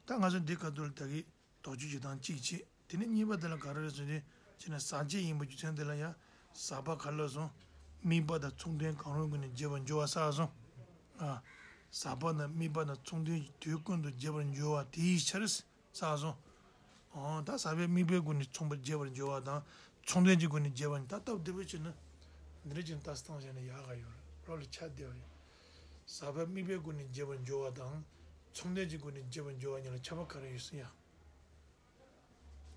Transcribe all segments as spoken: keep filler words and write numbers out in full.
ད་ང་ཚོ་འདི་ཁ་ཐུག་ལ་ད་གི་དོགས་གཅོད་བྱེད་སྟངས་གཅིག་བྱེད། དེ་ནས་གཉིས་པ་དེ་ལ་ག་རེ་རེད་ཟེར་དུས་བྱས་ན་ཟག་བཅས་ཡིན་པའི་རྒྱུ་མཚན་དེ་ལ་ཡང་ཟག་པ་ག་རེ་ལབ་སོང་། དམིགས་པ་དང་མཚུངས་ལྡན་གང་རུང་ཀུན་ནས་བརྗེ་བར་འགྱུར་བ་བསགས་སོང་། ཨ། ཟག་པ་དང་དམིགས་པ་དང་མཚུངས་ལྡན་གྱི་དུས་ཀུན་ཏུ་བརྗེ་བར་འགྱུར་བ་དེའི་ཕྱིར། བསགས་སོང་། ཨོ་ད་ཟག་པས་དམིགས་པའི་སྒོ་ནས་མཚུངས་པར་བརྗེ་བར་འགྱུར་བ་དང་མཚུངས་ལྡན་གྱི་སྒོ་ནས་བརྗེ་བར་ད་སྟབས་བདེ་པོ་བྱས་ན་འདི་འདྲ་ཅིག་ལྟ་སྟངས་བྱས་ན་ཡག་ག་ཡོད་རེད། བློ་ལ་ཆ་བདེ་བ་ཡོད། ཟག་པས་དམིགས་པའི་སྒོ་ནས་བརྗེ་བར་འགྱུར་བ་དང་མཚུངས་ལྡན་གྱི་སྒོ་ནས་བརྗེ་བར་འགྱུར་བ་གཉིས་ལ་ཁྱད་པར་ག་རེ་ཡོད་ཟེར་ཡ།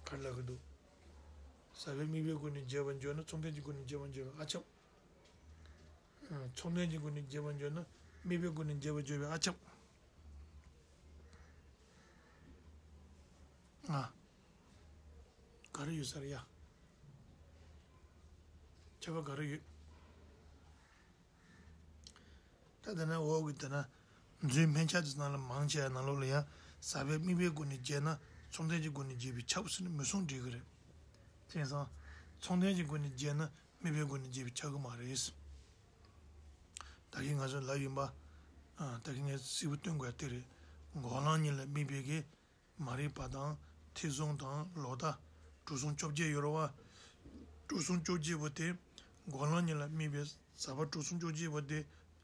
ག་རེ་ལབ་གི་འདུག་ཟག་པས་དམིགས་པའི་སྒོ་ནས་བརྗེ་བར་འགྱུར་ན་མཚུངས་ལྡན་གྱི་སྒོ་ནས་བརྗེ་བར་འགྱུར་བ་ཨ་ཁྱབ། མཚུངས་ལྡན་གྱི་སྒོ་ནས་བརྗེ་བར་འགྱུར་ན་དམིགས་པའི་སྒོ་ནས་བརྗེ་བར་འགྱུར་བའི་ཨ་ཁྱབ། ང་། ག་རེ་ཡོད་ས་རེད་ཡ། ཁྱད་པར་ག་རེ་ཡོད། ད་དེ་ན་འོག་གི་དེ་ན་མཛོད་སྨན་ཆ་དེ་ནང་ལ་མང་ཆེ་བ་ནང་ལོགས་ལ་ཡང་ཟག་པས་དམིགས་པའི་སྒོ་ནས་བརྗེས་ན་མཚུངས་ལྡན་གྱི་སྒོ་ནས་བརྗེས་པས་ཁྱབ་ཟེར་ནས་མུ་གསུམ་འགྲིག་གི་རེད། དེང་སང་མཚུངས་ལྡན་གྱི་སྒོ་ནས་བརྗེས་ན་དམིགས་པའི་སྒོ་ནས་བརྗེས་པས་ཁྱབ་གི་མ་རེད། ད་གིན་ང་ཚོ་ལབ་ཡིན་པ། ཨ། ད་གིན་ངས་གསལ་པོ་སྟོན་དགོས་དེ་རེད། འགོག་ལམ་གཉིས་ལ་དམིགས་པའི་གི་མ་རིག་པ་དང་ཐེ་ཚོམ་དང་ལོག་ལྟ། དྲུག་ཟུང་བཅོ་བརྒྱད་ཡོད་རེད་བ། དྲུག་ཟུང་བཅོ་བརྒྱད་པོ་དེ་འགོག་ལམ་གཉིས་ལ་དམིགས་པའི་ཟག་པ་དྲུག་ཟུང་བཅོ་བརྒྱད་པོ་དེ་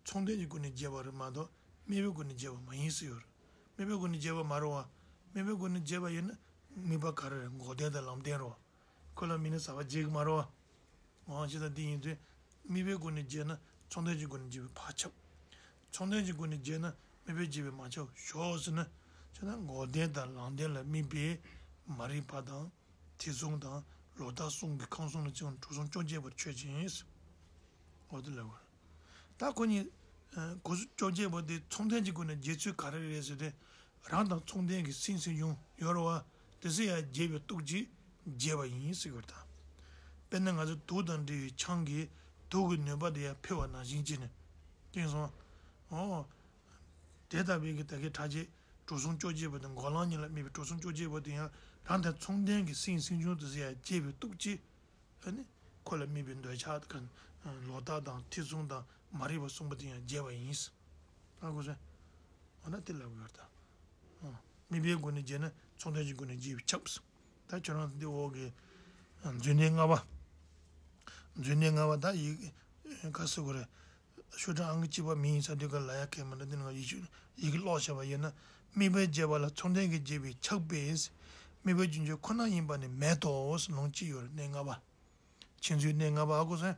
མཚུངས་ལྡན་གྱི་སྒོ་ནས་བརྗེས་པ་རེད་མ་གཏོགས་དམིགས་པའི་སྒོ་ནས་བརྗེས་པ་མ་ཡིན་ཟེར་ཡོད་རེད། དམིགས་པའི་སྒོ་ནས་བརྗེས་པ་མ་རེད་བ། དམིགས་པའི་སྒོ་ནས་བརྗེས་པ་ཡིན་ན་དམིགས་པ་ག་རེ་རེད། འགོག་བདེན་དང་ལམ་བདེན་རེད་བ། ཁོ་ལ་དམིགས་ན་ཟག་པ་བརྗེད་ཀྱི་མ་རེད་བ། འོ་ཅི་ལྟར་འདི་ཡིན་དུས་དམིགས་པའི་སྒོ་ནས་བརྗེས་ན་མཚུངས་ལྡན་གྱི་སྒོ་ནས་བརྗེས་པས་ཕར་ཁྱབ། མཚུངས་ལྡན་གྱི་སྒོ་ནས་བརྗེས་ན་དམིགས་པས་བརྗེས་པས་མ་ཁྱབ་ཞོག་ཟེར་ན། ཅི་ན་འགོག་བདེན་དང་ལམ་བདེན་ལ་དམིགས་པའི་མ་རིག་པ་དང་ཐེ་ཚོམ་དང་ལོག་ལྟ་གསུམ་གྱིས་ཁམས་གསུམ་ལ་སྤྱི་བོར་དྲུག་ཟུང་བཅོ་བརྒྱད་པར་ཆོད་ཅིང་། འོ་དེ་ལ་གོ། ད་ཁོ་གཉིས། ཨ། དྲུག་ཟུང་བཅོ་བརྒྱད་པོ་དེ་མཚུངས་ལྡན་གྱི་སྒོ་ནས་བརྗེ་ཚུལ་ག་རེ་རེད་ཟེར་ཏེ། རང་དང་མཚུངས་ལྡན་གྱི་སེམས་སེམས་བྱུང་ཡོད་རེད་བ། དེ་ཚོ་ཡང་བརྗེ་བའི་སྟོབས་ཀྱིས་བརྗེ་བ་ཡིན་ཟེར་གྱི་ཡོད་ད། དཔེར་ན་ང་ཚོ་དུག་དང་འདྲ་བའི་ཆང་གིས་དུག་གི་ནུས་པ་དེ་ཡང་འཕེལ་བ་ནང་བཞིན་བྱས་ནས། དེང་སང་། འོ། དེ་ལྟ་བུའི་གི་ད་གའི་ཕྲ་རྒྱས་དྲུག་ཟུང་བཅོ་བརྒྱད་པོ་དང་འགོག་ལམ་གཉིས་ལ་དམིགས་པའི་དྲུག་ཟུང་བཅོ་བརྒྱད་པོ་དེ་ཡང་རང་དང་མཚུངས་ལྡན་གྱི་སེམས་སེམས་བྱུང་དེ་ཚོ་ཡང་བརྗེ་བའི་སྟོབས་ཀྱིས། ཨ་ནི། ཁོ་ལ་དམིགས་པའི་འདོད་ཆགས་དང་། ལོག་ལྟ་དང་ཐེ་ཚོམ་དང་མ་རིག་པ་གསུམ་པོ་དེ་ཡང་བརྗེ་བ་ཡིན། ཧ་གོ་སོང་། འོ་ན་དེ་ལབ་ཡོད་ད། དམིགས་པའི་སྒོ་ནས་བརྗེས་ན་མཚུངས་ལྡན་གྱི་སྒོ་ནས་བརྗེས་པས་ཁྱབ། ད་ཁྱོད་རང་འདི་འོག་གི་མཛོད་གནས་ལྔ་པ། མཛོད་གནས་ལྔ་པ་ད་ཡིག་ག་ཟེར་དགོས་རེད། ཤོག་གྲངས་ཨང་ཀི་གཅིག་པ་མིང་ཡིན་ས་དུས་ག་ལ་ཡ་གལ་མི་འདུག་འདི་ནང་ཡིག་ཆུ་ཡི་གེ་ཀློག་བྱས་པ་ཡིན་ན། དམིགས་པས་བརྗེས་པ་ལ་མཚུངས་ལྡན་གྱིས་བརྗེས་པས་ཁྱབ་པས། དམིགས་པའི་རྒྱུ་འབྱུང་ཁོ་ན་ཡིན་པ་ནི་མེད་དོ། ལུང་གཅིག་ཡོད་རེད་གནས་ལྔ་པ། མཁྱེན་མཛོད་གནས་ལྔ་པ་ཧ་གོ་སོང་།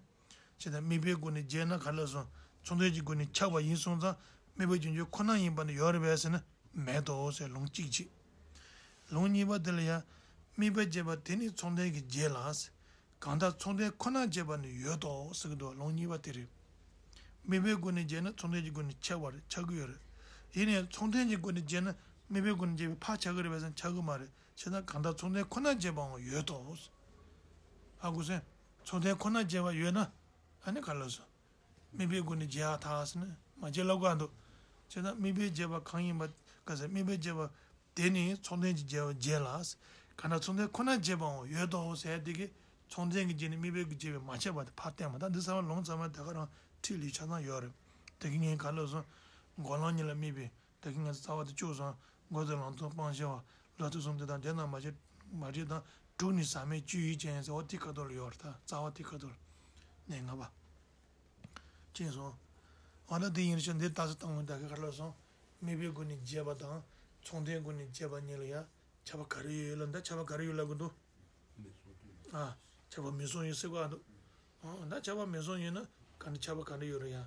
ཇི་ལྟར་དམིགས་པའི་སྒོ་ནས་བརྗེས་ན་ག་ལ་སོང་། མཚུངས་ལྡན་གྱི་སྒོ་ནས་ཁྱབ་པ་ཡིན་སོང་ཙང་དམིགས་པའི་རྒྱུ་འབྱུང་ཁོ་ན་ཡིན་པ་ནི་ཡོད་རེད་པས་ཟེར་ན་མེད་དོ་ཟེར་ལུང་གཅིག་བྱེད། ལུང་གཉིས་པ་དེ་ལ་ཡང་དམིགས་པས་བརྗེས་པ་དེ་ནི་མཚུངས་ལྡན་གྱིས་བརྗེས་ལ། གང་ལྟར་མཚུངས་ལྡན་ཁོ་ནར་བརྗེས་པ་ནི་ཡོད་དོ་ཟེར་གྱི་འདུག་ལུང་གཉིས་པ་དེ་རེད། དམིགས་པའི་སྒོ་ནས་བརྗེས་ན་མཚུངས་ལྡན་གྱི་སྒོ་ནས་ཁྱབ་པ་རེད་ཁྱབ་ཀྱི་ཡོད་རེད། ཡིན་ནའི་མཚུངས་ལྡན་གྱི་སྒོ་ནས་བརྗེས་ན་དམིགས་པའི་སྒོ་ནས་བརྗེས་པས་ཕར་ཁྱབ་ཀྱི་རེད་པས་ཟེར་ན་ཁྱབ་ཀྱི་མ་རེད། བྱས་ཙང་གང་ལྟར་མཚུངས་ལྡན་ཁོ་ནར་བརྗེས་པའང་ཡོད་དོ། ཧ་གོ་སོང་། མཚུངས་ལྡན་ཁོ་ནར་བརྗེས་པ་ཡོད་ན། ཨ་ནི་ག་ལ་སོང་། དམིགས་པའི་སྒོ་ནས་བརྗེ་ཡག་ཐག་ཟེར་ན་མ་བརྗེ་ལབ་དགོས་འདུག་བྱས་ཙང་དམིགས་པས་བརྗེས་པ་གང་ཡིན་པ། ག་ཟེར་དམིགས་པས་བརྗེས་པ་དེ་ནི་མཚུངས་ལྡན་གྱིས་བརྗེས་པ་བརྗེས་ལ། གང་ལྟར་མཚུངས་ལྡན་ཁོ་ནར་བརྗེས་པའང་ཡོད་དོ་ཟེར་དེ་གིས་མཚུངས་ལྡན་གྱིས་བརྗེས་ནས་དམིགས་པས་ཀྱིས་བརྗེས་པས་མ་ཁྱབ་པ་དེ་ཕར་བསྟན་པ་ད་འདི་ཚང་མ་ལུང་ཚང་མ་ད་ག་རང་ཁྲིད་ལུགས་ཆ་ཚང་ཡོད་རེད། དེ་གིས་ངས་ག་ལ་སོང་། འགོག་ལམ་གཉིས་ལ་དམིགས་པའི། ད་གིན་ང་ཚོ་རྩ་བ་དེ་བཅུག་སོང་། འགོག་དང་ལམ་དང་སྤང་བྱ་བ། ལོག་ལྟ་གསུམ་དེ་དང་དེ་རྣམས་མ་བྱེད་མ་བྱེད་དང་དྲུག་ནི་ཟག་མེད་སྤྱོད་ཡུལ་ཅན་ཟེར་བ་དེ་ཁ་ཐོར་ལ་ཡོད་རེད་ད་རྩ་བ་དེ་ཁ་ཐོར་ལ། གནས་ལྔ་པ། ཕྱིན་སོང་། འོ་ན་དེ་ཡིན་ཕྱིན་འདི་ལྟ་ས་བཏང་བ་ད་གིན་ག་ལ་སོང་། དམིགས་པའི་སྒོ་ནས་བརྗེས་པ་དང་མཚུངས་ལྡན་སྒོ་ནས་བརྗེས་པ་གཉིས་ལ་ཡང་ཁྱབ་པ་ག་རེ་ཡོད་ལ་ད་ཁྱབ་པ་ག་རེ་ཡོད་ལབ་གི་འདུག་ཨ། ཁྱབ་པ་མུ་གསུམ་ཡོད་ཟེར་གོ་ཨ་འདུག་ཨ། ད་ཁྱབ་པ་མུ་གསུམ་ཡོད་ན་ག་འདྲ་ཁྱབ་པ་ག་འདྲ་ཡོད་རེད་ཡ།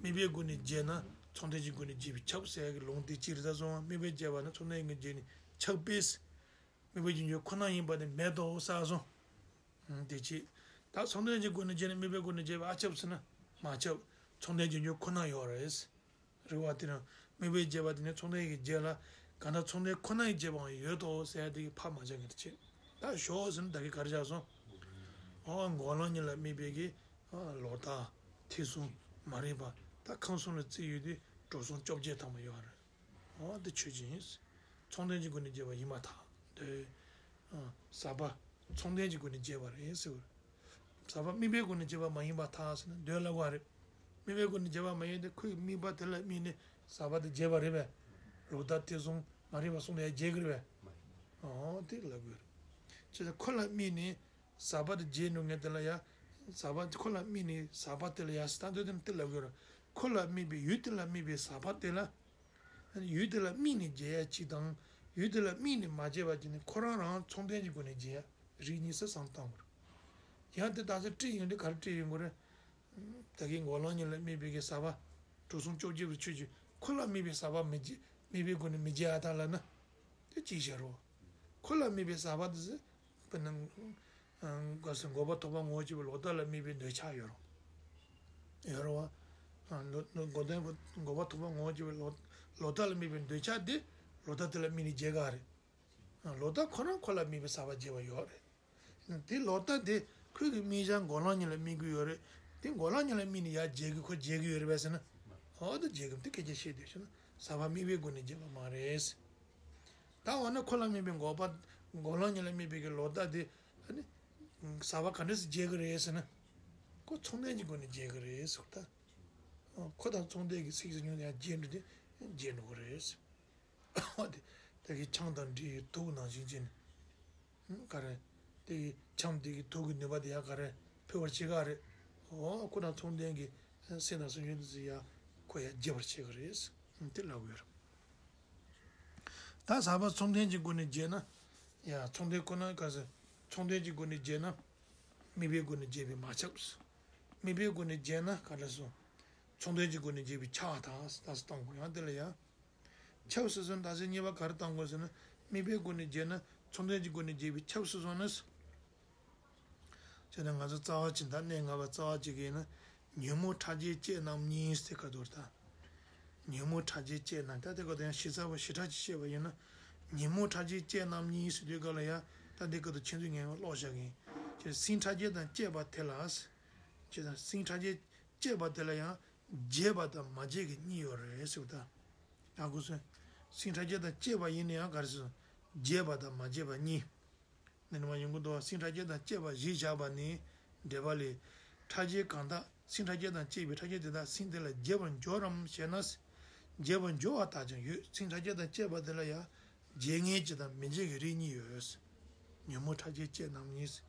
དམིགས་པའི་སྒོ་ནས་བརྗེས་ན་མཚུངས་ལྡན་གྱི་སྒོ་ནས་བརྗེས་པས་ཁྱབ་ཟེར་གྱི་ལུང་དེ་གཅིག་རེད་ད་སོང་བ་དམིགས་པས་བརྗེས་པ་ན་མཚུངས་ལྡན་གྱིས་བརྗེས་ནས་ཁྱབ་པས། དམིགས་པའི་རྒྱུ་འབྱུང་ཁོ་ན་ཡིན་པ་ནི་མེད་དོ་ཟེར་སོང་། དེ་ཅི། ད་མཚུངས་ལྡན་གྱི་སྒོ་ནས་བརྗེས་ནས་དམིགས་པའི་སྒོ་ནས་བརྗེས་པས་ཨ་ཁྱབ་ཟེར་ན་མ་ཁྱབ། མཚུངས་ལྡན་རྒྱུ་འབྱུང་ཁོ་ན་ཡོད་རེད། རེད་བ། དེ་ནི་དམིགས་པས་བརྗེས་པ་དེ་ནི་མཚུངས་ལྡན་གྱིས་བརྗེས་ལ། གང་ལྟར་མཚུངས་ལྡན་ཁོ་ན་ཡིས་བརྗེས་པའང་ཡོད་དོ་ཟེར་ཡ་དེ་གིས་ཕར་མ་བཞག་གི་རེད་ཅེས། ད་ཞོག་ཟེར་ན་ད་གིན་ག་རེ་བཞག་སོང་། འོ་འགོག་ལམ་གཉིས་ལ་དམིགས་པའི་གི། ལོག་ལྟ། ཐེ་ཚོམ། མ་རིག་པ། ད་ཁམས་གསུམ་ལ་རྩིས་ཡོད་དུས་དྲུག་ཟུང་བཅོ་བརྒྱད་ཐམ་པ་ཡོད་རེད། འོ་འདི་ཆོས་ཅན། མཚུངས་ལྡན་གྱི་སྒོ་ནས་བརྗེས་པ་ཡིན་པར་ཐལ། འདོད། ཟག་པ། མཚུངས་ལྡན་གྱི་སྒོ་ནས་བརྗེས་པ་རེད་ཟེར་བ། ཟག་པ་དམིགས་པའི་སྒོ་ནས་བརྗེས་པ་མ་ཡིན་པར་ཐལ་ཟེར་ན་འདོད་ལབ་པ་རེད། དམིགས་པའི་སྒོ་ནས་བརྗེས་པ་མ་ཡིན་ཏེ་ཁོའི་དམིགས་པ་དེ་ལ་དམིགས་ནས་ཟག་པ་དེ་བརྗེས་པ་རེད་པས། ལོག་ལྟ་ཐེ་ཚོམ་ མ་རིག་པ་གསུམ་དེ་ཡང་བརྗེད་ཀྱི་རེད་པས། ཨོ་དེ་ལབ་དགོས་རེད། བྱས་ཙང་ཁོ་ལ་དམིགས་ནས་ཟག་པ་དེ་བརྗེད་འགྲོ་མཁན་དེ་ལ་ཡ། ཟག་པ་ཁོ་ལ་དམིགས་ནས་ཟག་པ་དེ་ལ་ཡ་ཟེར་ད་འདོད་དེ་དེ་ལབ་དགོས་རེད། ཁོ་ལ་དམིགས་པའི་ཡུལ་དེ་ལ་དམིགས་པའི་ཟག་པ་དེ་ལ། ཡུལ་དེ་ལ་དམིགས་ནས་བརྗེད་ཡ་གཅིག་དང་། ཡུལ་དེ་ལ་དམིགས་ནས་མ་བརྗེད་པ་གཅིག་ནི་ཁོ་རང་རང་མཚུངས་ལྡན་གྱི་སྒོ་ནས་བརྗེད་ཡ་རིགས་གཉིས་སུ་བསམ་བཏང་དགོས་རེད། ཡང་དེ་ད་ཚོད་བཀྲི་ཡོང་དུས་ག་རེ་བཀྲི་ཡོང་དགོས་རེད། ད་གིན་འགོག་ལམ་གཉིས་ལ་དམིགས་པའི་གི་ཟག་པ། དྲུག་གསུམ་བཅོ་བརྒྱད་པའི་ཆོས་ཀྱི་ཁོ་ལ་དམིགས་པའི་ཟག་པ་མི་བརྗེད་དམིགས་པའི་སྒོ་ནས་མི་བརྗེད་ཡ་དག་ལབ་ན། དེ་ཅིའི་ཕྱིར་རོ། ཁོ་ལ་དམིགས་པའི་ཟག་པ་དེ་ཚོ། དཔེར་ན། ག་ཟེར་འགོག་པ་ཐོགས་པ་ངོ་བོ་གཅིག་པའི་ལོག་ལྟ་ལ་དམིགས་པའི་འདོད་ཆགས་ཡོད་རུང་། ཡོད་རུང་བ། ལོ་ལོ་འགོག་བདེན་འགོག་པ་ཐོགས་པ་ངོ་བོ་གཅིག་པའི་ལོག་ལོག་ལྟ་ལ་དམིགས་པའི་འདོད་ཆགས་དེ། ལོག་ལྟ་དེ་ལ་དམིགས་ནས་བརྗེད་ག་རེད། ལོག་ལྟ་ཁོ་རང་ཁོ་ལ་དམིགས་པའི་ཟག་པ་བརྗེད་པ་ཡོད་རེད། དེ་ལོག་ལྟ་དེ་ཁོའི་གི་དམིགས་བྱ་འགོག་ལམ་གཉིས་ལ་དམིགས་ཀྱི་ཡོད་རེད། དེ་འགོག་ལམ་གཉིས་ལ་དམིགས་ནས་ཡར་བརྗེད་ཀྱི་ཁོ་བརྗེད་ཀྱི་ཡོད་རེད་པས་ཟེར་ན། འོ་དེ་བརྗེད་ཀྱི་དེ་སྐད་ཆ་བཤད་དུས་ཤེས་ན་ཟག་པ་དམིགས་པའི་སྒོ་ནས་བརྗེད་པ་མ་རེད། ད་འོ་ན་ཁོ་ལ་དམིགས་པའི་འགོག་པ། འགོག་ལམ་གཉིས་ལ་དམིགས་པའི་གི་ལོག་ལྟ་དེ། ཨ་ནི། ཟག་པ་ག་འདྲ་སེ་བརྗེད་ཀྱི་རེད་ཟེར་ན། ཁོ་མཚུངས་ལྡན་གྱི་སྒོ་ནས་བརྗེད་ཀྱི་རེད་ཟེར་ད། ཁོ་དང་མཚུངས་ལྡན་གྱི་སེམས་ཀྱི་ཉོན་ཡང་བརྗེད་འགྲོ་དེ་བརྗེད་འགྲོ་གི་རེད། འོ་དེ་དེ་གི་ཆང་དང་འདྲ་བའི་དུག་ནང་བཞིན་བྱས་ནས། ག་རེ། དེ་གི་ཆང་དེ་གི་དུག་གི་ནུས་པ་དེ་ཡང་ག་རེ་འཕེལ་བར་བྱེད་ག་རེད། འོ་ཁོ་དང་མཚུངས་ལྡན་གྱི་སེམས་དང་སེམས་བྱུང་དེ་ཚོ་ཡང་ཁོ་ཡང་རྒྱས་པར་བྱེད་གི་རེད། དེ་ལབ་ཡོད་རེད། ད་ཟག་པ་མཚུངས་ལྡན་གྱི་སྒོ་ནས་བརྗེད་ན། ཡ་མཚུངས་ལྡན་ཁོ་ན་ག་ཟེར། མཚུངས་ལྡན་གྱི་སྒོ་ནས་བརྗེད་ན། དམིགས་པའི་སྒོ་ནས་བརྗེད་པས་མ་ཁྱབ། དམིགས་པའི་སྒོ་ནས་བརྗེད་ན་ག་རེ་སོང་། མཚུངས་ལྡན་གྱི་སྒོ་ནས་བརྗེད་པས་ཁྱབ་པར་ཐལ་ཟེར་ད་སོ་བཏང་དགོས། ཡང་དེ་ལ་ཡ། ཁྱབ་སོང་ཟེར་ན་ད་ཟེར་གཉིས་པ་ག་རེ་བཏང་དགོས་ཟེར་ན། དམིགས་པའི་སྒོ་ནས་བརྗེད་ན་མཚུངས་ལྡན་གྱི་སྒོ་ནས་བརྗེད་པས་ཁྱབ་སོང་ཟེར་ན། བྱས་ན་ང་ཚོ་རྩ་བ་གཅིག་ད་གནས་ལྔ་པ་རྩ་བ་གཅིག་གི་ཡིན་ན། ཉོན་མོངས་ཕྲ་རྒྱས་བཅས་རྣམ་གཉིས་ཟེར་ག་དོར་ད། ཉོན་མོངས་ཕྲ་རྒྱས་བཅས་རྣམ་ད་དེ་ག་དོན་ཞིབ་ཚགས་པོ་ཞིབ་ཕྲ་ཅིག་བཤད་པ་ཡིན་ན། ཉོན་མོངས་ཕྲ་རྒྱས་བཅས་རྣམ་གཉིས་ཟེར་དུས་ག་ལ་ཡ། ད་འདི་ག་དོ་ཁྱེད་ཚོས་ངས་ཀློག་བཞག་གིན། ཅེས་སེམས་ཕྲ་རྒྱས་དང་བཅས་པ་དེ་ལ། ཅེས་དང་སེམས་ཕྲ་རྒྱས་བཅས་པ་དེ་ལ་ཡང་། བརྗེད་པ་དང་མ་བརྗེད་ཀྱི་གཉིས་ཡོད་རེད་ཟེར་བ་ད། ཡག་པོ་གསན། སེམས་ཕྲ་རྒྱས་དང་བཅས་པ་ཡིན་ན་ཡང་ག་རེ་ཟེར། བརྗེད་པ་དང་མ་བརྗེད་པ་གཉིས། འདི་ནི་མ་ཡོང་གི་འདུག་སེམས་ཕྲ་རྒྱས་དང་བཅས་པ་གཞིར་བཞག་པ་ནི། འགྲེལ་པ་ལས། ཕྲ་རྒྱས་གང་དག་སེམས་ཕྲ་རྒྱས་དང་བཅས་པའི་ཕྲ་རྒྱས་དེ་དག་སེམས་དེ་ལ་བརྗེད་པར་འགྱུར་རམ་ཞེ་ན། བརྗེད་པར་འགྱུར་བ་དག་ཀྱང་ཡོད། སེམས་ཕྲ་རྒྱས་དང་བཅས་པ་དེ་ལ་ཡང་། བརྗེད་ངེས་ཀྱི་དང་མི་བརྗེད་ཀྱི་རིགས་གཉིས་ཡོད། ཉོན་མོངས་ཕྲ་རྒྱས་བཅས་རྣམ་གཉིས།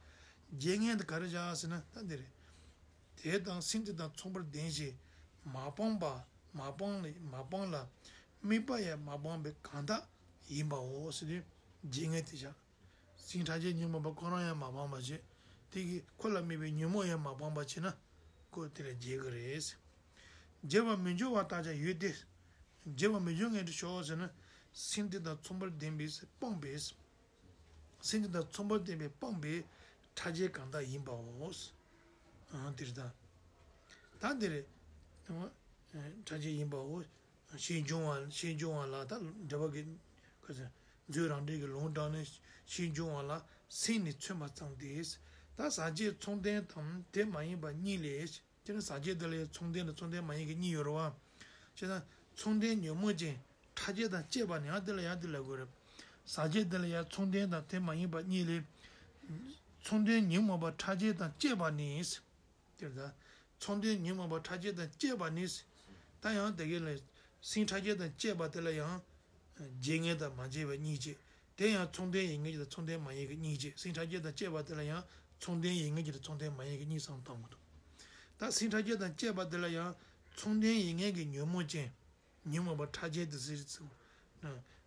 བརྗེད་ངེས་དེ་ག་རེ་བཞག་ཟེར་ན་ད་འདི་རེད། དེ་དང་སེམས་དེ་དང་མཚུངས་པར་ལྡན་ཞིང་མ་སྤངས་པ་མ་སྤངས་ལ་མ་སྤངས་ལ་དམིགས་པ་ཡང་མ་སྤངས་པའི་གང་དག་ཡིན་པའོ་ཟེར་དུས་བརྗེད་ངེས་དེ་བཞག་སེམས་ཕྲ་རྒྱས་ཉོན་མོངས་པ་ཁོ་རང་ཡང་མ་སྤངས་པ་བྱས། དེ་གིས་ཁོ་ལ་དམིགས་པའི་ཉོན་མོངས་ཡང་མ་སྤངས་པ་བྱས་ན། ཁོ་དེ་ལ་བརྗེད་ཀྱི་རེད། བརྗེད་པར་མི་འགྱུར་བ་དག་ཀྱང་ཡོད་དེ། བརྗེད་པར་མི་འགྱུར་ངེས་ཀྱི་ཕྱོགས་ཟེར་ན། སེམས་དེ་དང་མཚུངས་པར་ལྡན་པས་སྤངས་པས། སེམས་དེ་དང་མཚུངས་པར་ལྡན་པས་སྤངས་པས་ཕྲ་རྒྱས་གང་དག་ཡིན་པའོ། ཨང་དེ་རེད་ད། ད་འདི་རེད། ཕྲ་རྒྱས་ཡིན་པའོ། ཞེས་འབྱུང་བ་ཞེས་འབྱུང་བ་ལ་ད་འགྲེལ་པ་གི། ག་ཟེར། མཛོད་རང་འགྲེལ་གྱི་ལུང་དྲངས་ནས་ཞེས་འབྱུང་བ་ལ་སེམས་ནི་མཚོན་པ་ཙམ་སྟེ། ད་ཟག་བཅས་མཚུངས་ལྡན་དང་དེ་མ་ཡིན་པ་གཉིས་ལས། དེ་ནི་ཟག་བཅས་དེ་ལ་ཡང་མཚུངས་ལྡན་དང་མཚུངས་ལྡན་མ་ཡིན་གྱི་གཉིས་ཡོད་རེད་བ། བྱས་ན་མཚུངས་ལྡན་ཉོན་མོངས་ཅན་ཕྲ་རྒྱས་དང་བཅས་པ་ནི་ཡང་དེ་ལ་ཡང་དེ་ལ་དགོས་རེད། ཟག་བཅས་དེ་ལ་ཡང་མཚུངས་ལྡན་དང་དེ་མ་ཡིན་པ་གཉིས་ལས། མཚུངས་ལྡན་ཉོན་མོངས་པ་ཕྲ་རྒྱས་དང་བཅས་པ་ནི། དེར་ད། མཚུངས་ལྡན་ཉོན་མོངས་པ་ཕྲ་རྒྱས་དང་བཅས་པ་ནི། ད་ཡང་དེ་གའི་ལ། སེམས་ཕྲ་རྒྱས་དང་བཅས་པ་དེ་ལ་ཡང་། བརྗེད་ངེས་དང་མ་བརྗེད་པ་གཉིས་བྱས། དེ་ཡང་མཚུངས་ལྡན་ཡིན་ངེས་ཀྱི་དང་མཚུངས་ལྡན་མ་ཡིན་གྱི་གཉིས་བྱས། སེམས་ཕྲ་རྒྱས་དང་བཅས་པ་དེ་ལ་ཡང་མཚུངས་ལྡན་ཡིན་ངེས་ཀྱི་དང་མཚུངས་ལྡན་མ་ཡིན་གྱི་གཉིས་སམ་བཏང་གི་འདུག་ད་སེམས་ཕྲ་རྒྱས་དང་བཅས་པ་དེ་ལ་ཡང་མཚུངས་ལྡན་ཡིན་ངེས་ཀྱི་ཉོན་མོངས་ཅན། ཉོན་མོངས་པ་ཕྲ་རྒྱས་དེ་ཟེར་ཚུལ།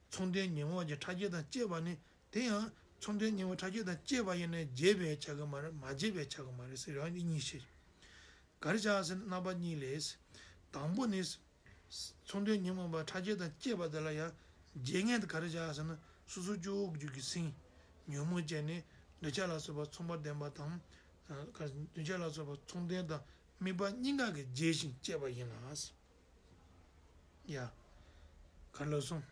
མཚུངས་ལྡན་ཉོན་མོངས་ཅན་ཕྲ་རྒྱས་དང་བཅས་པ་ནི། དེ་ཡང་མཚུངས་ལྡན་ཉོན་མོངས་ཕྲ་རྒྱས་དང་བཅས་པ་ཡིན་ན་བརྗེད་པས་ཁྱབ་ཀྱི་མ་རེད། མ་བརྗེད་པས་ཁྱབ་ཀྱི་མ་རེད་ཟེར་ཡང་གཉིས་བཤད། ག་རེ་བྱ་ཟེར་ན་རྣམ་པ་གཉིས་ལས། དང་པོ་ནི། མཚུངས་ལྡན་ཉོན་མོངས་པ་ཕྲ་རྒྱས་དང་བཅས་པ་དེ་ལ་ཡང་བརྗེད་ངེས་དེ་ག་རེ་བྱ་ཟེར་ན་སོ་སོ་སྐྱེ་བོའི་རྒྱུད་ཀྱི་སེམས། ཉོན་མོངས་ཅན་ནི་འདོད་ཆགས་ལ་སོགས་པ་མཚུངས་པ་ལྡན་པ་དང་། འདོད་ཆགས་ལ་སོགས་པ་མཚུངས་ལྡན་དང་དམིགས་པ་གཉིས་ཀ་གིས་བརྗེད་ཅིང་བཅས་པ་ཡིན་ལ། ཡ། ག་རེ་ལབ་སོང་།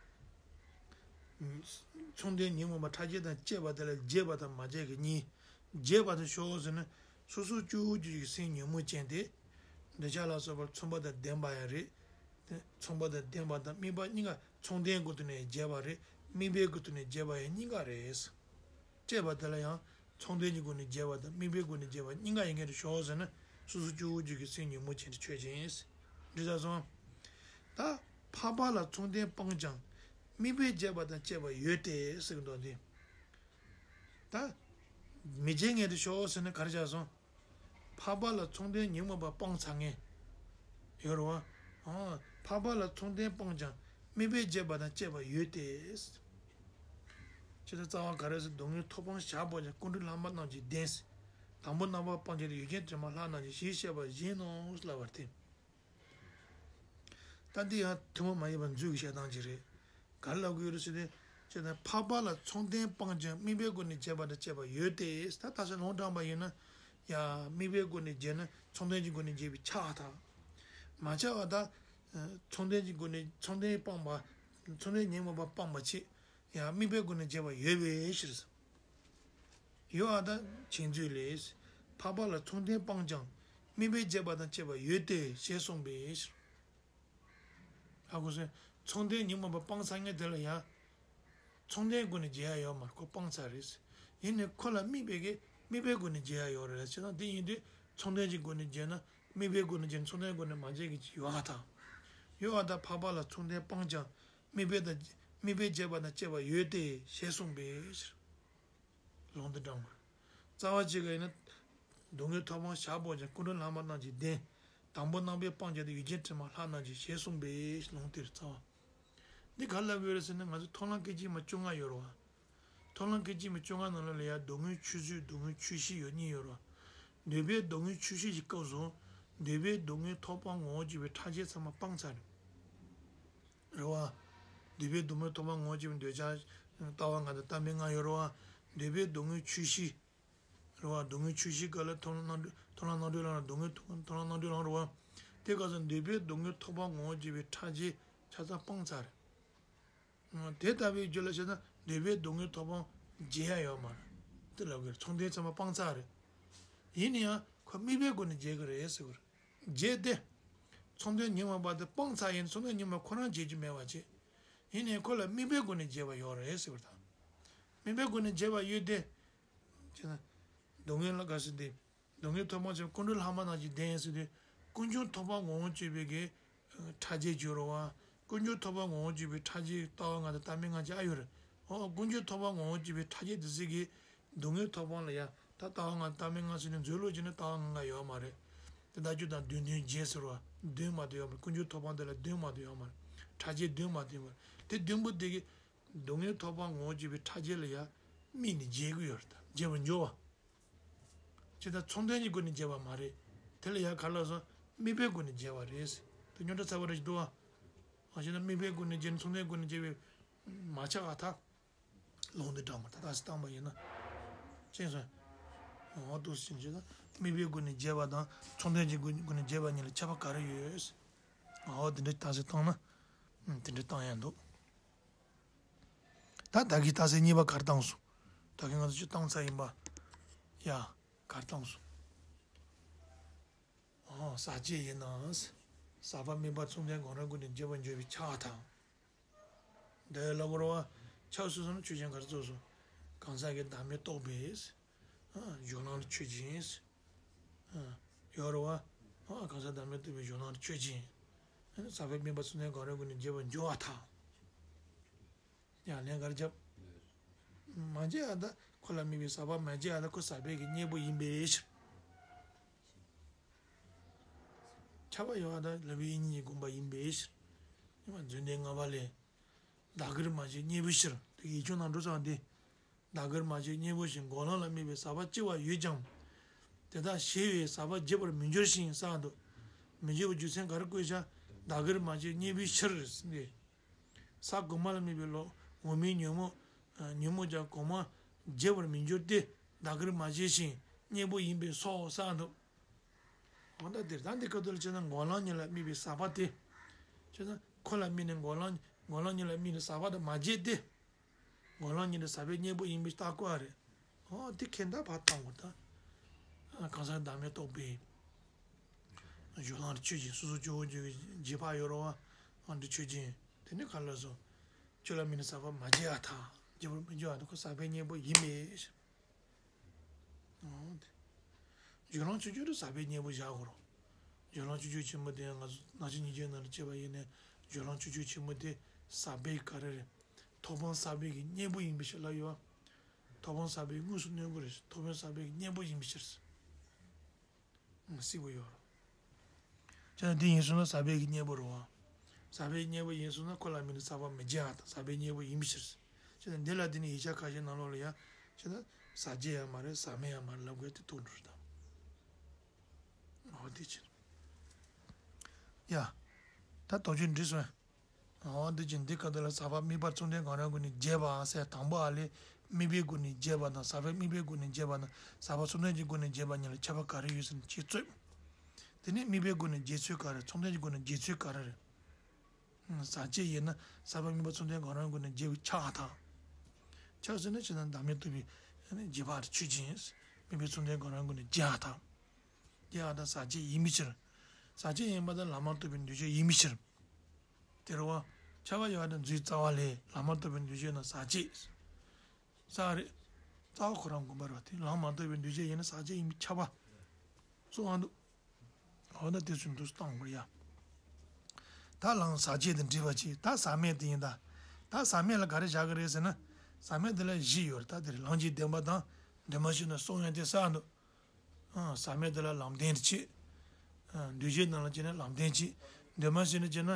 མཚུངས་ལྡན་ཉོན་མོངས་པ་ཕྲ་རྒྱས་དང་བཅས་པ་དེ་ལ་བརྗེད་པ་དང་མ་བརྗེད་ཀྱི་གཉིས། བརྗེད་པ་དང་ཕྱོགས་ཟེར་ན། སོ་སོ་སྐྱེ་བོའི་རྒྱུད་ཀྱི་སེམས་ཉོན་མོངས་ཅན་དེ། འདོད་ཆགས་ལ་སོགས་པར་མཚུངས་པ་དང་ལྡན་པ་ཡང་རེད། དེ་མཚུངས་པ་དང་ལྡན་པ་དང་དམིགས་པ་གཉིས་ཀ་མཚུངས་ལྡན་ཀུན་ཏུ་ནས་བརྗེད་པ་རེད། དམིགས་པའི་ཀུན་ཏུ་ནས་བརྗེད་པ་ཡང་གཉིས་ཀ་རེད། བཅས་པ་དེ་ལ་ཡང་མཚུངས་ལྡན་གྱི་སྒོ་ནས་བརྗེད་པ་དང་དམིགས་པའི་སྒོ་ནས་བརྗེད་པ་གཉིས་ཀ་ཡིན་མཁན་དུ་ཞོག་ཟེར་ན་སོ་སོ་སྐྱེ་བོའི་རྒྱུད་ཀྱི་སེམས་ཉོན་མོངས་ཅན་དེ་ཆོས་ཅན། འདི་ལྟར་སོང་། ད་འཕགས་པ་ལ་མཚུངས་ལྡན་སྤངས་ཀྱང་ དམིགས་པས་བྱས་པ་དང་བཅས་པ་ཡོད་དེ་ཟེར་གི་འདུག་སྟེ། ད་མི་བྱེད་མཁན་དེ་ཤོག་ཟེར་ནས་ག་རེ་བྱས་སོང་། འཕགས་པ་ལ་མཚུངས་ལྡན་ཉོན་མོངས་པ་སྤངས་ཚར་མཁན་ཡོད་རེད་བ། ཨོ། འཕགས་པ་ལ་མཚུངས་ལྡན་སྤངས་ཀྱང་དམིགས་པས་བྱས་པ་དང་བཅས་པ་ཡོད་དེ། ཅི་ལྟར་རྩ་བ་ག་རེ་ཟེར། སྡུག་བསྔལ་ཐོབ་སྤང་བྱ་སྤོང་ཀྱང་། ཀུན་འདུས་ལྷག་མ་རྣམས་ཀྱི་བདེན། དང་པོ་རྣམ་པར་སྤངས་ཀྱང་། ཡུལ་ཅན་དྲི་མ་ལྷག་རྣམས་ཀྱི། ཞེས་བཤད་པ་བཞིན་ནོ་ལབ་པ་སྟེ། ད་འདི་ཡང་ཐུན་མོང་མ་ཡིན་པ་མཛོད་ཀྱི་བཤད་སྟངས་ཅིག་རེད། ག་རེ་ལབ་དགོས་རེད་ཟེར་ཏེ། ཅེ་ན་འཕགས་པ་ལ་མཚུངས་ལྡན་སྤངས་ཀྱང་། དམིགས་པའི་སྒོ་ནས་བྱས་པ་དང་བཅས་པ་ཡོད་དེ། ད་ད་ཆ་ལུང་དྲངས་པ་ཡིན་ན། ཡ། དམིགས་པའི་སྒོ་ནས་བྱས་ན་མཚུངས་ལྡན་གྱི་སྒོ་ནས་བྱས་པས་ཁྱབ་པར་ཐལ། མ་ཁྱབ་པ་ད། མཚུངས་ལྡན་གྱི་སྒོ་ནས་མཚུངས་ལྡན་སྤངས་པ། མཚུངས་ལྡན་ཉོན་མོངས་པ་སྤངས་པ་ཆེ། ཡང་དམིགས་པའི་སྒོ་ནས་བྱས་པ་ཡོད་པའི་ཕྱིར། ཡོད་པ་དང་བྱས་ཚུལ་ལས། འཕགས་པ་ལ་མཚུངས་ལྡན་སྤངས་ཀྱང་། དམིགས་པས་བྱས་པ་དང་བཅས་པ་ཡོད་དེ་ཞེས་གསུངས་པའི་ཕྱིར། ཧ་གོ་སོང་། མཚུངས་ལྡན་ཉོན་མོངས་པ་སྤངས་ཚར་མཁན་དེ་ལ་ཡང་། མཚུངས་ལྡན་སྒོ་ནས་བྱེད་ཡ་ཡོད་མ་རེད། ཁོ་སྤངས་ཚར་རེད། ཡིན་ནའི་ཁོ་ལ་དམིགས་པའི་གི་དམིགས་པའི་སྒོ་ནས་བྱེད་ཡ་ཡོད་རེད། བྱས་ཙང་དེ་ཡིན་དུས་མཚུངས་ལྡན་གྱི་སྒོ་ནས་བྱས་ན། དམིགས་པའི་སྒོ་ནས་བྱས་ན་མཚུངས་ལྡན་སྒོ་ནས་མ་བྱས་ཀྱི་ཅིག་ཡོད་ཨ་ཐང་། ཡོད་ཨ་ད་འཕགས་པ་ལ་མཚུངས་ལྡན་སྤངས་ཀྱང་། དམིགས་པའི་དང་། དམིགས་པས་བྱས་པ་དང་བཅས་པ་ཡོད་དེ་ཞེས་གསུངས་པའི་ཕྱིར། ལུང་འདི་དྲངས་པ། རྩ་བ་གཅིག་ག་ཡིན་ན། སྡུག་བསྔལ་ཐོབ་སྤང་བྱ་སྤོང་ཀྱང་། ཀུན་འདུས་ལྷག་མ་རྣམས་ཀྱི་བདེན། དང་པོ་རྣམ་པས་སྤངས་ཀྱང་། ཡུལ་ཅན་དྲི་མ་ལྷག་རྣམས་ཀྱི། ཞེས་གསུངས་པའི་ལུང་དེར་རྩ་བ། འདི་ག་ལབ་ཡོད་རེད་ཟེར་ན། ང་ཚོ་མཐོང་ལམ་སྐད་ཅིག་མ་བཅོ་ལྔ་ཡོད་རེད་བ། མཐོང་ལམ་སྐད་ཅིག་མ་བཅོ་ལྔ་ནང་ལོགས་ལ་ཡ། སྡུག་བསྔལ་ཆོས་ཚུལ། སྡུག་བསྔལ་ཆོས་གཞི་ཡོད་གཉིས་ཡོད་རེད་བ། འདོད་པའི་སྡུག་བསྔལ་ཆོས་གཞི་ཞིག་སྐབས་སུ། འདོད་པའི་སྡུག་བསྔལ་ཐོབ་སྤང་ངོ་བོ་གཅིག་པའི་ཕྲ་རྒྱས་ཚང་མ་སྤངས་ཚར་རེད། རེད་བ། འདོད་པའི་སྡུག་བསྔལ་ཐོབ་པ་ངོ་བོ་གཅིག་པའི་འདོད་ཆགས་ལྟ་བ་ལྔ་དང་ལྟ་མིན་ལྔ་ཡོད་རེད་བ། འདོད་པའི་སྡུག་བསྔལ་ཆོས་གཞི། རེད་བ། སྡུག་བསྔལ་ཆོས་གཞིའི་སྐབས་ལ་མཐོང་ལམ་རྣམ་གྲོལ། མཐོང་ལམ་རྣམ་གྲོལ་ལམ་ལ། སྡུག་བསྔལ་མཐོང་ལམ་རྣམ་གྲོལ་ལམ་རེད་བ། དེ་སྐབས་སུ་འདོད་པའི་སྡུག་བསྔལ་ཐོབ་པ་ངོ་བོ་གཅིག་པའི་ཕྲ་རྒྱས་ཆ་ཚང་སྤངས་ཚར་རེད། དེ་ལྟ་བུའི་རྒྱུ་ལ་བྱས་ན་འདོད་པའི་སྡུག་བསྔལ་ཐོབ་པ་བརྗེད་ཡ་ཡོད་མ་རེད། དེ་ལབ་གི་རེད། མཚུངས་ལྡན་ཚང་མ་སྤངས་ཚར་རེད། ཡིན་ན་ཡང་ཁོ་དམིགས་པའི་སྒོ་ནས་བརྗེད་གི་རེད་ཟེར་གི་རེད། བརྗེད་དེ། མཚུངས་ལྡན་ཉོན་མོངས་པ་དེ་སྤངས་ཚར་ཡིན། མཚུངས་ལྡན་ཉོན་མོངས་པ་ཁོ་རང་བརྗེད་རྒྱུ་མེད་པ་བྱས། ཡིན་ནའི་ཁོ་ལ་དམིགས་པའི་སྒོ་ནས་བརྗེད་པ་ཡོད་རེད་ཟེར་བ་དང་། དམིགས་པའི་སྒོ་ནས་བརྗེད་པ་ཡོད་དེ། བྱས་ན། སྡུག་བསྔལ་ལ་དགའ་སྲིད་དེ། སྡུག་བསྔལ་ཐོབ་པ་ཆེན་པོ་ཀུན་འདུས་ལྷག་མ་རྣམས་ཀྱི་བདེན་ཟེར་དུས། ཀུན་འབྱུང་ཐོབ་པ་ངོ་བོ་གཅིག་པའི་གི་ཕྲ་རྒྱས་བརྗོད་རོ་བ། ཀུན་འབྱུང་ཐོབ་པ་ངོ་བོ་གཅིག་པའི་ཕྲ་རྒྱས་ལྟ་བ་ལྔ་དང་ལྟ་མིན་ལྔ་ཅིག་ཨ་ཡོད་རེད། འོ། ཀུན་འབྱུང་ཐོབ་པ་ངོ་བོ་གཅིག་པའི་ཕྲ་རྒྱས་དེ་ཚིག་གིས་སྡུག་བསྔལ་ཐོབ་པ་ལ་ཡ། ད་ལྟ་བ་ལྔ་ལྟ་མིན་ལྔ་ཟེར་ནས་མཛོད་ལུགས་བྱས་ན་ལྟ་བ་ལྔ་ལྔ་ཡོད་མ་རེད། དེ་ལྟ་རྒྱུ་དང་དོན་མཐུན་བརྗེ་ཟེར་བ་བདུན་མ་གཏོགས་ཡོད་མ་རེད། ཀུན་འབྱུང་ཐོབ་པ་འདི་ལ་བདུན་མ་གཏོགས་ཡོད་མ་རེད། ཕྲ་རྒྱས་བདུན་མ་གཏོགས་ཡོད་མ་རེད། དེ་བདུན་པོ་དེ་གིས་སྡུག་བསྔལ་ཐོབ་པ་ངོ་བོ་གཅིག་པའི་ཕྲ་རྒྱས་ལ་ཡ་དམིགས་ནས་བརྗེད་ཀྱི་ཡོད་རེད། ད་བརྗེད་པར་འགྱུར་བ། ཇི་ལྟར་མཚུངས་ལྡན་གྱི་སྒོ་ནས་བརྗེད་པ་མ་རེད། དེ་ལ་ཡང་ག་ལ་སོགས་དམིགས་པའི་སྒོ་ནས་བརྗེད་པ་རེད། དེ་རྙོག་དྲ་ཚ་བ་རེ་ཞིག་འདུག་བ། ཨ་ཞེ་ན་དམིགས་པའི་སྒོ་ནས་བརྗེད་ན་མཚུངས་ལྡན་སྒོ་ནས་བརྗེད་པའི་མ་ཆགས་པ་ཐག་ལུང་འདི་དྲངས་པ་ད་ལྟ་སི་བཏང་པ་ཡིན་ན། ཅེས་སོ། འོ་འདུག་ཟིན་ཅེ་ན་དམིགས་པའི་སྒོ་ནས་བརྗེད་པ་དང་མཚུངས་ལྡན་གྱི་སྒོ་ནས་བརྗེད་པ་གཉིས་ལ་ཁྱད་པར་ག་རེ་ཡོད། འོ་དེ་འདྲ་ད་སི་བཏང་ན། དེ་འདྲ་བཏང་ཡ་འདུག་ད་ད་གིན་རྟགས་གསལ་གཉིས་པ་གར་བཏང་སོང་། ད་གིན་ང་ཚོ་ཅི་བཏང་ཚར་ཡིན་པ། ཡ། གར་བཏང་སོང་། ཨོ། ཟག་བཅས་ཡིན་ནའང་། ཟག་པ་དམིགས་པ་མཚུངས་ལྡན་གང་རུང་ཀུན་ནས་བརྗེད་པར་འགྱུར་བའི་ཆ་དང་། འདི་ལ་གོ་ར་བ། ཆགས་སོང་ན་ཆོས་ཅན་ག་རེ་རྫོགས་སོང་། གང་ཟག་གི་བདག་མེད་རྟོགས་པས། གཞུང་ལམ་ལ་ཆོས་ཅན། ཡོད་རེད་བ། གང་ཟག་བདག་མེད་རྟོགས་པའི་གཞུང་ལམ་ལ་ཆོས་ཅན། ཟག་པའི་དམིགས་པ་མཚུངས་ལྡན་གང་རུང་ཀུན་ནས་བརྗེད་པར་འགྱུར་བ་དང་། ཡང་ལན་གར་རྒྱབ། མ་བརྗེད་ཨ་ད་ཁོ་ལ་དམིགས་པའི་ཟག་པ་མ་བརྗེད་ཨ་ད་ཁོ་ཟག་པའི་གི་གཉེན་པོ་ཡིན་པའི་ཕྱིར། ཁྱབ་པ་ཡོད་ཨ་ད་ལ་བའི་ཡིན་གཉིས་དགོངས་པ་ཡིན་པའི་ཕྱིར། ཉི་མ་རྫུན་ལྡན་ལྔ་པ་ལས། བདག་གིར་མ་བྱས་གཉེན་པོའི་ཕྱིར་དེ་ཡིག་ཆུང་ནང་འགྲོ་ཚར་ཏེ། བདག་གིར་མ་བྱས་གཉེན་པོའི་ཕྱིར་འགོག་ལམ་ལ་དམིགས་པའི་ཟག་པ་སྐྱེ་བ་ཡོད་ཀྱང་། དེ་དག་ཞི་བའི་ཟག་པ་བརྗེད་པར་མི་འགྱུར་ཞིང་གསུངས་འདུག་མི་འགྱུར་བའི་རྒྱུ་མཚན་ག་རེ་བཀོད་བྱ། བདག་གིར་མ་བྱས་གཉེན་པོའི་ཕྱིར་ཟེར་ཏེ། ཟག་གོང་མ་ལ་དམིགས་པའི་ལོག་འོག་མིན་ཉོན་མོངས། ཉོན་མོངས་ཀྱང་གོང་མ་བརྗེད་པར་མི་འགྱུར་ཏེ། བདག་གིར་མ་བྱས་ཤིང་གཉེན་པོ་ཡིན་པས་སོ་གསུངས་འདུག་འོ་ད་འདིར་ད་འདི་སྐབས་དུ་ལ་བྱས་ན་འགོག་ལམ་གཉིས་ལ་དམིགས་པའི་ཟག་པ་དེ། བྱས་ན་ཁོ་ལ་དམིགས་ནས་འགོག་ལམ་འགོག་ལམ་གཉིས་ལ་དམིགས་ནས་ཟག་པ་དེ་མ་བརྗེད་དེ། འགོག་ལམ་གཉིས་ལ་ཟག་པའི་གཉེན་པོ་ཡིན་པའི་རྟགས་བཀོད་པ་རེད། འོ་དེ་ཁྱེད་ད་ཕར་བཏང་དགོས་ད། གང་ཟག་བདག་མེད་རྟོགས་པའི། གཞུང་ལམ་ཆོས་ཅན། སོ་སོ་སྐྱེ་བོ་འཇུག་པའི་རྗེས་དཔག་ཡོད་རེད་བ། འདི་ཆོས་ཅན། དེ་ནི་ག་ལ་སོ། ཁྱོད་ལ་དམིགས་ནས་ཟག་པ་མ་བརྗེད་ཨ་ཐག་བརྗེད་པར་མི་འགྱུར་ཨ་ཐག་ཁོ་ཟག་པའི་གཉེན་པོ་ཡིན་པའི་ཕྱིར། འོ་དེ། སྦྱོར་ལམ་བཅུ་གཅིག་ཏུ་ཟག་པའི་གཉེན་པོ་བཞག་དགོས་རེད། སྦྱོར་ལམ་བཅུ་གཅིག་ཆེན་མོ་དེ་ང་ཚོ་སྣང་ཆ་སྙིང་རྗེ་ནང་ལ་བྱས་པ་ཡིན་ནའི་སྦྱོར་ལམ་བཅུ་གཅིག་ཆེན་མོ་དེ་ཟག་པའི་ག་རེ་རེད། ཐོབ་དཔང་ཟབ་པའི་གི་གཉེན་པོ་ཡིན་པའི་ཕྱིར་ལབ་ཡོད། ཐོབ་དཔང་ཟབ་པའི་དངོས་སུ་གནོད་ཀྱི་རེད། ཐོབ་དཔང་ཟབ་པའི་གི་གཉེན་པོ་ཡིན་པའི་ཕྱིར། ཨང་། སྲིད་པ་ཡོད་རེད། བྱས་ན་འདི་ཡིན་སོང་ན་ཟབ་པའི་གི་གཉེན་པོ་རེད་བ། ཟབ་པའི་གཉེན་པོ་ཡིན་སོང་ན་ཁོ་ལ་དམིགས་ནས་ཟབ་པ་མི་བྱེད་ཨ་དང་ཟབ་པའི་གཉེན་པོ་ཡིན་པའི་ཕྱིར། བྱས་ན་འདི་ལ་དེ་ནི་ཡིག་ཆ་ཁ་ཤས་ནང་ལོགས་ལ་ཡང་བྱས་ན་ཟབ་བྱེད་ཡང་མ་རེད། ཟབ་མེད་ཡང་མ་རེད་ལབ་དགོས་དེ་ཐུག་འགྲོ་རེད་ད། འོ་དེ་ཕྱིར། ཡ། ད་དོགས་གཅོད་འགྲིག་སོང་། འོ་འདི་ཅི་འདི་སྐབས་དེ་ལ་ཟབ་པ་དམིགས་པ་མཚུངས་ལྡན་གང་རུང་སྒོ་ནས་བྱེད་པ་ཟེར། དང་པོ་ཨ་ལས་དམིགས་པའི་སྒོ་ནས་བྱེད་པ་དང་ཟབ་པ་དམིགས་པའི་སྒོ་ནས་བྱེད་པ་དང་ཟབ་པ་མཚུངས་ལྡན་གྱི་སྒོ་ནས་བྱེད་པ་གཉིས་ལ་ཁྱད་པར་ག་རེ་ཡོད་ཟེར་ན་ཅིག་རྩོད། དེ་ནས་དམིགས་པའི་སྒོ་ནས་བྱེད་ཚུལ་ག་རེ། མཚུངས་ལྡན་གྱི་སྒོ་ནས་བྱེད་ཚུལ་ག་རེ་རེད། ཟབ་བྱེད་ཡིན་ན་ཟབ་པ་དམིགས་པ་མཚུངས་ལྡན་གང་རུང་སྒོ་ནས་བྱེད་པའི་ཆ་དང་། ཆ་ཟེར་ན་ཕྱི་ནང་བདག་མེད་རྟོགས་པའི་བྱེད་པ་ཆོས་ཅན། དམིགས་པའི་མཚུངས་ལྡན་གང་རུང་སྒོ་ནས་བྱེད་པ་དང་། བྱེད་པ་དང་ཟབ་བྱེད་ཡིན་པའི་ཕྱིར། ཟབ་བྱེད་ཡིན་པ་དང་ལམ་མ་གཏོགས་པའི་འདུས་བྱས་ཡིན་པའི་ཕྱིར། དེ་རེད་བ། ཁྱབ་པ་ཡོད་པ་དང་འཛུལ་རྩ་བ་ལས་ལམ་མ་གཏོགས་པའི་འདུས་བྱས་ན་ཟབ་བྱེད། ས་རེད། རྩ་བ་ཁོ་རང་དགོངས་པ་རེད་བ། དེ་ལམ་མ་གཏོགས་པའི་འདུས་བྱས་ཡིན་ན་ཟབ་བྱེད་ཡིན་པའི་ཁྱབ་པ། སོང་ཨ་འདུག་འོ་ན་དེ་ཚོ་འདུག་བཏང་དགོས་ཡ། ད་ལམ་ཟབ་བྱེད་དང་འདྲེས་པ་ཅིག་ད་ཟབ་མེད་དེ་ཡིན་ད། ད་ཟབ་མེད་ལ་ག་རེ་བཞག་གི་རེད་ཟེར་ན། ཟབ་མེད་དེ་ལ་བཞི་ཡོད་རེད། ད་དེ་རེད། ལམ་གྱི་བདེན་པ་དང་། འདུས་མ་བྱས་ན་གསུམ་ཡང་དེ་ས་འདུག་ཨ། ཟབ་མེད་དེ་ལ་ལམ་བདེན་གཅིག་ཨ། འདུས་བྱས་རྣམས་ལ་བྱས་ན་ལམ་བདེན་གཅིག་འདུས་མ་བྱས་ན་བྱས་ན།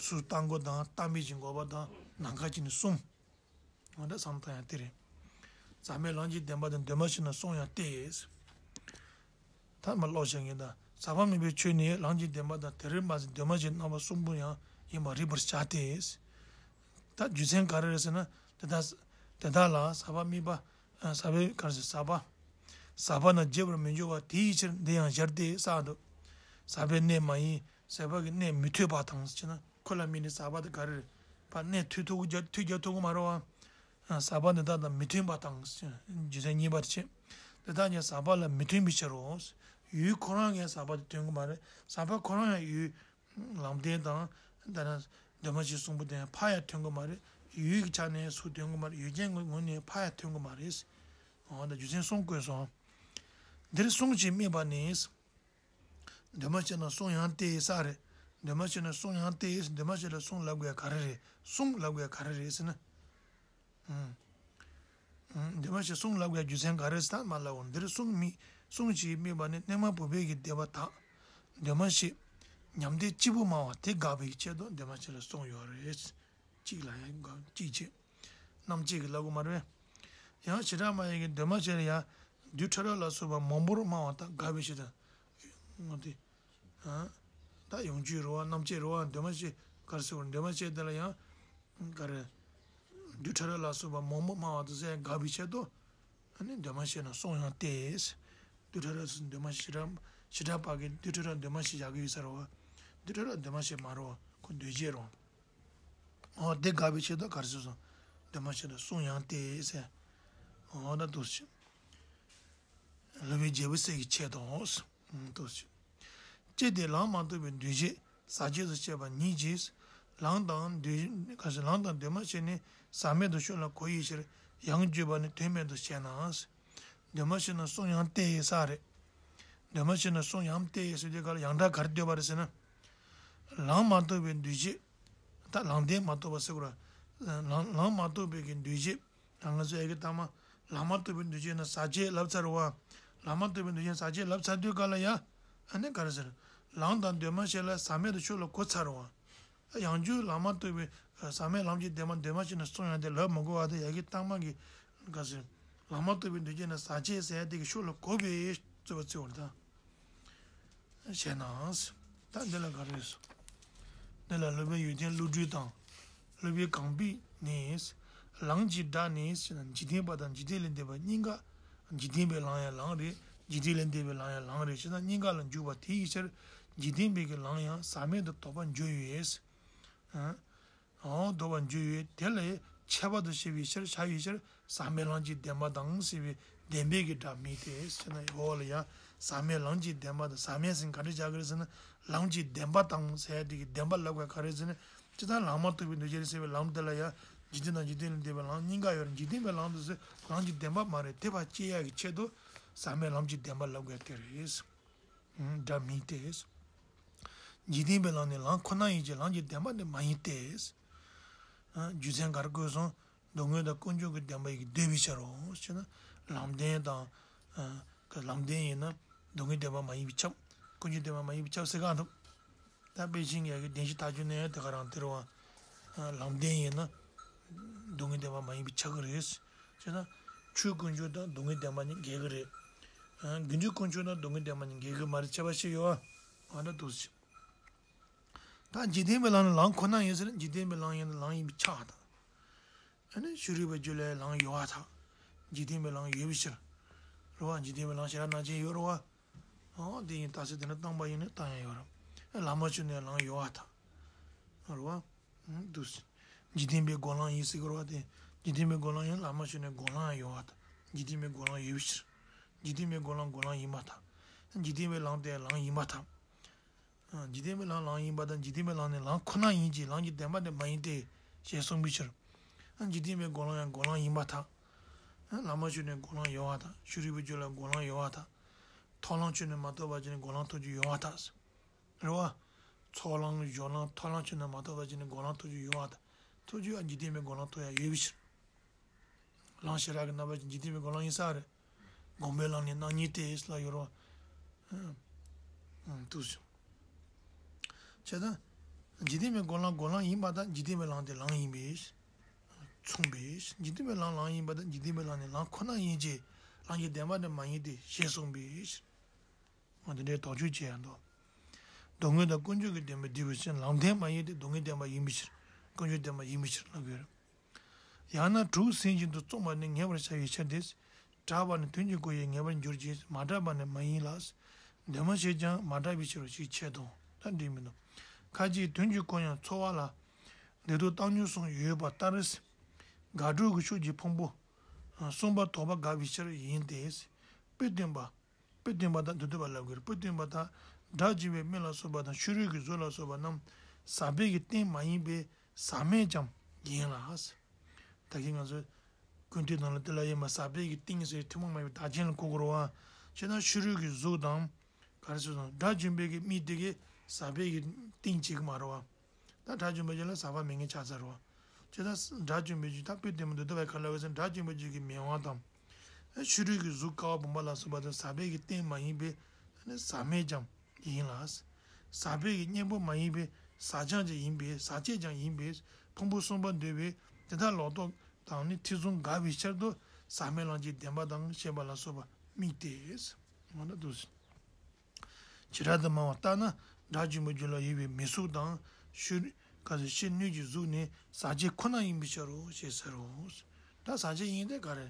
སུ་རྟག་འགོག་དང་རྟག་མིན་གྱི་འགོག་པ་དང་ནམ་མཁའ་གཅིག་ནི་གསུམ། འོ་ད་བསམ་བཏང་ཡང་དེ་རེད། ཟབ་མེད་ལམ་གྱི་བདེན་པ་དང་འདུས་མ་བྱས་ན་གསུམ་ཡང་སྟེ། ད་མ་ཀློག་བྱ་ངེས་ད། ཟབ་པ་དམིགས་པའི་ཆོས་ནི་ལམ་གྱི་བདེན་པ་དང་དེ་རིག་མ་ཟད་འདུས་མ་བྱས་རྣམ་པ་གསུམ་པོ་ཡང་ཡིན་པར་རིག་པར་བྱ་སྟེ། ད་རྒྱུ་མཚན་ག་རེ་རེད་ཟེར་ན། དེ་དག་དེ་དག་ལ་ཟབ་པ་དམིགས་པ། ཟབ་པའི་ག་རེ་ཟེར། ཟབ་པ། ཟབ་པ་རྣམས་བརྗེད་པར་མི་འགྱུར་བ་དེའི་ཕྱིར་འདི་ཡང་སྦྱར་ཏེ་ས་འདུག་ཟབ་པའི་གནས་མ་ཡིན། ཟབ་པ་གི་གནས་མི་མཐུན་པ་དང་ཟེར་ན་ཁོ་ལ་དམིགས་ནས་ཟབ་པ་དེ་ག་རེ་རེད། ཕར་གནས་མཐུན་ཐུབ་ཀྱི་མཐུན་རྒྱག་ཐུབ་ཀྱི་མ་རེད་བ། ཟབ་པ་འདི་དག་དང་མི་མཐུན་པ་དང་། རྒྱུ་མཚན་གཉིས་པ་དེ་བྱས། འདི་དག་ཀྱང་ཟབ་པ་ལ་མི་མཐུན་པའི་ཕྱིར་རོ། ཡུལ་ཁོ་རང་ངས་ཟབ་པ་དེ་མཐུན་གྱི་མ་རེད། ཟབ་པ་ཁོ་རང་ཡང་ཡུལ། ལམ་བདེན་དང་། ད་ནི་འདུས་མ་བྱས་གསུམ་པོ་དེ་ཡང་ཕར་ཡང་མཐུན་གྱི་མ་རེད། ཡུལ་གྱི་ཆ་ནས་སུ་མཐུན་གྱི་མ་རེད། ཡུལ་ཅན་གྱི་ངོས་ནས་ཕར་ཡང་མཐུན་གྱི་མ་རེད། འོ་ད་རྒྱུ་མཚན་གསུམ་བཀོད་སོང་། འདིར་གསུམ་གྱིས་དམིགས་པ་ནི། འདུས་མ་བྱས་ན་གསུམ་ཡང་སྟེ་ས་རེད། འདུས་མ་བྱས་ན་གསུམ་ཡང་སྟེ། འདུས་མ་བྱས་ལ་གསུམ་ལབ་དགོས་ག་རེ་རེད། གསུམ་ལབ་དགོས་ག་རེ་རེད་ཟེར་ན། ཨང་། ཨང་། འདུས་མ་བྱས་གསུམ་ལབ་དགོས་རྒྱུ་མཚན་ག་རེ་ཟེར་ན་མ་ལབ་འོང་། འདིར་གསུམ་དམིགས། གསུམ་གྱིས་དམིགས་པ་ནི་གནས་མ་བུ་སྦས་ཀྱི་བདེན་པ་དག་འདུས་མ་བྱས་ཉམས་བདེ་གཅིག་པུ་སྨྲ་བ་དེ་དགག་པའི་ཆེད་དུ་འདུས་མ་བྱས་ལ་གསུམ་ཡོད་རེད། གཅིག་ལ་ཡང་དགག་གཅིག་བྱས། རྣམ་བཅད་ཀྱི་ལབ་དགོས་མ་རེད། ཡང་བྱེ་བྲག་སྨྲ་བ་ཡི་གི་འདུས་མ་བྱས་ལ་ཡང་རྡུལ་ཕྲ་རབ་ལ་སོགས་པ་མང་པོར་སྨྲ་བ་དག་དགག་པའི་ཆེད་དུ། ངོ་དེ། ཨ། ད་ཡོངས་གཅོད་རེད་བ། རྣམ་བཅད་རེད་བ། འདུས་མ་བྱས་ག་རེ་ཟེར་བ། འདུས་མ་བྱས་དེ་ལ་ཡང་། ག་རེ། རྡུལ་ཕྲ་རབ་ལ་སོགས་པ་མང་པོ་སྨྲ་བ་དེ་ཚོ་ཡང་དགག་པའི་ཆེད་དུ། ཨ་ནི་འདུས་མ་བྱས་ན་གསུམ་ཡང་སྟེ། རྡུལ་ཕྲ་རབ་སོགས་འདུས་མ་བྱས། བྱེ་བྲག་བྱེ་བྲག་པ་གིས་རྡུལ་ཕྲ་རབ་འདུས་མ་བྱས་བཞག་གི་ཡོད་ས་རེད་བ། རྡུལ་ཕྲ་རབ་འདུས་མ་བྱས་མ་རེད་བ། ཁོ་འདུས་བྱས་རེད་བ། འོ་དེ་དགག་པའི་ཆེད་དུ་ག་རེ་ཟེར་སོང་། འདུས་མ་བྱས་ན་གསུམ་ཡང་སྟེ་ཟེར། འོ་ད་འདུག་སེ། སློབ་དཔོན་རྒྱལ་པོ་སྲས་ཀྱི་ཆེད་དུ། ལྟོས་ཤིག་ཅེས་ཏེ་ལམ་མ་གཏོགས་པའི་འདུས་བྱས་ཟབ་བྱེད་དུ་བཤད་པ་ཉིད་ཀྱིས། ལམ་དང་འདུས། ག་ཟེར། ལམ་དང་འདུས་མ་བྱས་ནི་ཟབ་མོ་དང་ཕྱོགས་ལ་གོ་བའི་ཕྱིར་ཡང་བརྗོད་པ་ནི་དོན་མེད་དུ་བཤད་ན། འདུས་མ་བྱས་ན་གསུམ་ཡང་སྟེ་ས་རེད། འདུས་མ་བྱས་ན་གསུམ་ཡང་སྟེ་ཟེར་དུས་ག་ལ་ཡང་སྒྲ་ག་རེ་འདོད་པ་རེད་ཟེར་ན། ལམ་མ་གཏོགས་པའི་འདུས་བྱས། ད་ལམ་བདེན་མ་གཏོགས་པ་ཟེར་དགོས་ར། ལམ་ལམ་མ་གཏོགས་པའི་གི་འདུས་བྱས། ད་ང་ཚོ་ཡ་གི་ལྟག་མ། ལམ་མ་གཏོགས་པའི་འདུས་བྱས་ན་ཟབ་བྱེད་ལབ་ཚར་བ། ལམ་མ་གཏོགས་པའི་འདུས་བྱས་ན་ཟབ་བྱེད་ལབ་ཚར་དུས་ག་ལ་ཡ། ཨ་ནི་ག་རེ་ཟེར། ལམ་དང་འདུས་མ་བྱས་ལ་ཟབ་མོ་དང་ཕྱོགས་ལ་གོ་ཚར་བ། ཡང་བསྐྱར་ལམ་མ་གཏོགས་པའི་ཟབ་མོ་ལམ་གྱི་བདེན་པ་འདུས་མ་བྱས་ན་གསུམ་ཡང་སྟེ་ལབ་མི་དགོས་པ་དེ་ཡ་གི་ལྟག་མ་གི། ག་ཟེར། ལམ་མ་གཏོགས་པའི་འདུས་བྱས་ན་ཟབ་བྱེད་ཟེར་ཡ་དེ་གི་ཕྱོགས་ལ་གོ་བའི་རྩོད་པ་རྩོད་པ་རེད་ད། བྱས་ན། ད་འདི་ལ་ག་རེ་ཟེར། འདི་ལ་སློབ་དཔོན་ཡོན་ཏན་བློ་གྲོས་དང་། སློབ་དཔོན་གང་པོས་ནི། ལམ་གྱི་སྒྲ་ནི་ཟེར་ན་འཇིག་རྟེན་པ་དང་འཇིག་རྟེན་ལས་འདས་པ་གཉིས་ཀ། འཇིག་རྟེན་པའི་ལམ་ཡང་ལམ་རེད། འཇིག་རྟེན་ལས་འདས་པའི་ལམ་ཡང་ལམ་རེད་ཅེ་ན་གཉིས་ཀ་ལ་འཇུག་པ་དེའི་ཕྱིར་འཇིག་རྟེན་པའི་གི་ལམ་ཡང་ཟབ་མོ་དང་དོག་པར་འཇུག་ཡོད། ཨང་། འོ་དོག་པར་འཇུག་ཡོད། དེ་ལ་ཁྱད་པར་དུ་བཤད་པའི་ཕྱིར་བྱ་བའི་ཕྱིར་ཟབ་མོ་ལམ་གྱི་བདེན་པ་དང་ཟེར་བའི་བདེན་པའི་གི་སྒྲ་དམིགས་ཏེ་ཟེར་ན་འོག་ལ་ཡང་ཟབ་མོ་ལམ་གྱི་བདེན་པ་དང་ཟབ་མོ་ཟེར་ག་འདྲ་བྱ་གི་རེད་ཟེར་ན་ལམ་གྱི་བདེན་པ་དང་ཟེར་ཡ་དེ་གི་བདེན་པ་ལབ་དགོས་ག་རེ་ཟེར་ན་སྤྱིར་བཏང་ལམ་མ་གཏོགས་པའི་འདུས་བྱས་ཟེར་བའི་ལམ་དེ་ལ་ཡང་འཇིག་རྟེན་དང་འཇིག་རྟེན་ལས་འདས་པའི་ལམ་གཉིས་ཀ་ཡོད་རེད། འཇིག་རྟེན་པའི་ལམ་དུ་ཟེར་ལམ་གྱི་བདེན་པ་མ་རེད། དེ་ཕར་བཅད་ཡ་གི་ཆེད་དུ་ཟབ་མོ་ལམ་གྱི་བདེན་པ་ལབ་དགོས་དེ་རེད། སྒྲ་དམིགས་ཏེ། འཇིག་རྟེན་པའི་ལམ་ནི་ལམ་ཁོ་ན་ཡིན་གྱི་ལམ་གྱི་བདེན་པ་ནི་མ་ཡིན་ཏེ། རྒྱུ་མཚན་ག་རེ་བཀོད་སོང་། སྡུག་བསྔལ་དང་ཀུན་འབྱུང་གི་བདེན་པ་ཡི་གེ་འདོད་པའི་ཕྱིར་རོ་ཞེ་ན། ལམ་བདེན་དང་། ལམ་བདེན་ཡིན་ན་སྡུག་བསྔལ་བདེན་པ་མ་ཡིན་པས་ཁྱབ། ཀུན་འབྱུང་བདེན་པ་མ་ཡིན་པས་ཁྱབ་ཟེར་ག་འདུག་ད་དཔེ་ཆེན་གྱི་བདེན་བཞི་ཐག་གཅོད་ནས་དེ་ག་རང་དེ་རུ་བ། ལམ་བདེན་ཡིན་ན། སྡུག་བསྔལ་བདེན་པ་མ་ཡིན་པས་ཁྱབ་ཀྱི་རེད། ཞེ་ན། ཆོས་ཀུན་འབྱུང་དང་སྡུག་བསྔལ་བདེན་པ་གཉིས་འགལ་གྱི་རེད། རྒྱུ་འབྲས་ཀུན་འབྱུང་དང་སྡུག་བསྔལ་བདེན་པ་གཉིས་འགལ་གྱི་མ་རེད་ཁྱབ་པ་ཞིག་ཡོད་བ། འོ་ན་འདུག་ཟེར། ད་འཇིག་རྟེན་པའི་ལམ་ནི་ལམ་ཁོ་ན་ཡིན་ཟེར། འཇིག་རྟེན་པའི་ལམ་ཡིན་ན་ལམ་ཡིན་པས་ཁྱབ་པར་ཐལ། ཨ་ནི་ཕྱི་རོལ་པའི་རྒྱུད་ལ་ལམ་ཡོད་པར་ཐལ། འཇིག་རྟེན་པའི་ལམ་ཡོད་པའི་ཕྱིར། རེད་བ། འཇིག་རྟེན་པའི་ལམ་ཞེ་དྲག་སྣ་ཚོགས་ཡོད་རེད་བ། འོ་དེ་ཡིན་ད་ཟེར་དེ་ནི་བཏང་པ་ཡིན་ན་བཏང་ཡ་ཡོད་རེད། ལམ་མ་ཞུགས་ནས་ལམ་ཡོད་པར་ཐལ། རེད་བ། འདུག་ཟེར། འཇིག་རྟེན་པའི་སྒོ་ལམ་ཡིན་ཟེར་གི་རེད་བ་དེ། འཇིག་རྟེན་པའི་སྒོ་ལམ་ཡིན་ལམ་མ་ཞུགས་ནས་སྒོ་ལམ་ཡོད་པར་ཐལ། འཇིག་རྟེན་པའི་སྒོ་ལམ་ཡོད་པའི་ཕྱིར། འཇིག་རྟེན་པའི་སྒོ་ལམ་སྒོ་ལམ་ཡིན་པར་ཐལ། འཇིག་རྟེན་པའི་ལམ་དེ་ལམ་ཡིན་པར་ཐལ། འཇིག་རྟེན་པའི་ལམ་ལམ་ཡིན་པར་ཐལ། འཇིག་རྟེན་པའི་ལམ་ནི་ལམ་ཁོ་ན་ཡིན་གྱི་ལམ་གྱི་བདེན་པ་དེ་མ་ཡིན་ཏེ། ཞེས་གསུངས་པའི་ཕྱིར། འཇིག་རྟེན་པའི་སྒོ་ལམ་ཡང་སྒོ་ལམ་ཡིན་པར་ཐལ། ལམ་མ་ཞུགས་ནས་སྒོ་ལམ་ཡོད་པར་ཐལ། ཕྱི་རོལ་པའི་རྒྱུད་ལ་སྒོ་ལམ་ཡོད་པར་ཐལ། ཐོབ་ལམ་ཆོས་ནི་མ་ཐོབ་པ་ཅིག་ནི་སྒོ་ལམ་ཐོབ་རྒྱུ་ཡོད་པར་ཐལ། རེད་བ། ཚོགས་ལམ་སྦྱོར་ལམ་ཐོབ་ལམ་ཆོས་ནི་མ་ཐོབ་པ་ཅིག་ནི་སྒོ་ལམ་ཐོབ་རྒྱུ་ཡོད་པར་ཐལ། ཐོབ་རྒྱུ་ཡང་འཇིག་རྟེན་པའི་སྒོ་ལམ་ཐོབ་ཡ་ཡོད་པའི་ཕྱིར། ལམ་ཞེ་དྲག་གི་རྣམ་པ་ཅན་འཇིག་རྟེན་པའི་སྒོ་ལམ་ཡིན་ས་རེད། སྒོམ་པའི་ལམ་ནི་རྣམ་གཉིས་ཏེ་ལ་ཡོད་རོ། འདུག་ཟེར། བྱས་ཙང་། འཇིག་རྟེན་པའི་སྒོ་ལམ་སྒོ་ལམ་ཡིན་པར་ཐལ། འཇིག་རྟེན་པའི་ལམ་དེ་ལམ་ཡིན་པས། མཚུངས་པས། འཇིག་རྟེན་པའི་ལམ་ལམ་ཡིན་པར་ཐལ། འཇིག་རྟེན་པའི་ལམ་ནི་ལམ་ཁོ་ན་ཡིན་གྱི་ལམ་གྱི་བདེན་པ་དེ་མ་ཡིན་ཏེ་ཞེས་གསུངས་པས། འོ་དེ་འདྲའི་དོགས་གཅོད་བྱེད་ཡ་འདུག་སྡུག་བསྔལ་དང་ཀུན་འབྱུང་གི་བདེན་པ་འདོད་པའི་ཕྱིར། ལམ་བདེན་མ་ཡིན་ཏེ་སྡུག་བསྔལ་བདེན་པ་ཡིན་པའི་ཕྱིར། ཀུན་འབྱུང་བདེན་པ་ཡིན་པའི་ཕྱིར་ལབ་དགོས་རེད། ཡང་ན་དྲུག་ཟིན་བཞིན་དུ་བཙོངས་པ་ནི་ངེས་པར་བྱ་བའི་ཕྱིར་ཏེ། གྲགས་པ་ནི་དོན་གྱི་སྒོ་ཡིས་ངེས་པར་འགྱུར་གྱི། མ་གྲགས་པ་ནི་མ་ཡིན་ལ། འདོད་མ་བྱས་ཀྱང་མ་གྲགས་པའི་ཕྱིར་རོ་ཞེས་འཆད་དོ། ད་འགྲིག་མི་འདུག་ཁ་ཅིག་དོན་གྱི་སྒོ་ཡང་ཚོར་བ་ལ། བདེ་སྡུག་བཏང་སྙོམས་སུ་ཡོད་པ་ལྟར། དགག་སྒྲུབ་ཀྱི་ཕྱོགས་ཀྱི་ཕུང་པོ། གསུམ་པ་དོགས་པ་དགག་པའི་ཕྱིར་ཡིན་ཏེ། དཔེ་སྟོན་པ། དཔེ་སྟོན་པ་དང་དུ་སྟོན་པ་ལབ་དགོས་རེད། དཔེ་སྟོན་པ་དང་། དགྲ་བཅོམ་པའི་མིག་ལ་སོགས་པ་དང་ཕྱི་རོལ་གྱི་གཟུགས་ལ་སོགས་པ་རྣམས་ཟག་པའི་གི་རྟེན་མ་ཡིན་པས་ཟག་མེད་ཀྱང་ཡིན་ལ། ད་གིན་ང་ཚོས་ཀུན་བཏུས་ནང་ལ་དེ་ལ་ཡོད་མ་ཟག་པའི་གི་རྟེན་ཟེར་ཐུན་མོང་མ་ཡིན་པའི་བདག་རྐྱེན་ལ་གོ་དགོས་རེད་བ། བྱས་ན་ཕྱི་རོལ་གྱི་གཟུགས་དང་། ག་རེ་ཟེར་སོང་། དགྲ་བཅོམ་པའི་གི་མིག་དེ་གི་ཟག་པའི་གི་རྟེན་བྱེད་ཀྱི་མ་རེད་བ། ད་དགྲ་བཅོམ་པའི་རྗེས་ལ་ཟག་པ་མེད་མཁན་ཆགས་ཚར་རོ། ཇི་ལྟར་དགྲ་བཅོམ་པའི་རྗེས་ད་དཔེ་དེ་མོ་འདི་ལྟ་བའི་ཁ་ལ་བས་སེ་དགྲ་བཅོམ་པའི་རྗེས་ཀྱི་མིག་དབང་དང་། ཕྱི་རོལ་གྱི་གཟུགས་ཀ་བ་བུམ་པ་ལ་སོགས་པ་དང་ཟག་པའི་གི་རྟེན་མ་ཡིན་པས་ཟག་མེད་ཀྱང་ཡིན་ལ། ཟག་པའི་གི་གཉེན་པོ་མ་ཡིན་པས་ཟག་བྱང་ཀྱང་ཡིན་པས་ཟག་བཅས་ཀྱང་ཡིན་པས་ཕུང་པོ་གསུམ་པ་འདོད་པས་དེ་དག་ལོག་རྟོག་དང་ནི་ཐེ་ཚོམ་དགག་པའི་ཕྱིར་དུ་ཟག་མེད་ལམ་གྱི་བདེན་པ་དང་ཞེས་པ་ལ་སོགས་པ་དམིགས་ཏེ། ང་ལ་འདུག་ཟེར། བྱེ་བྲག་ཏུ་སྨྲ་བ་ལྟར་ན་དགྲ་བཅོམ་པའི་རྒྱུད་ལ་ཡོད་པའི་མིག་གཟུགས་དང་ཕྱི་ག་ཚོད་ཕྱི་སྣོད་ཀྱི་གཟུགས་ནི་ཟག་བཅས་ཁོ་ན་ཡིན་པའི་ཕྱིར་རོ་ཞེས་ཟེར་རོ། ད་ཟག་བཅས་ཡིན་ཏེ་ག་རེ།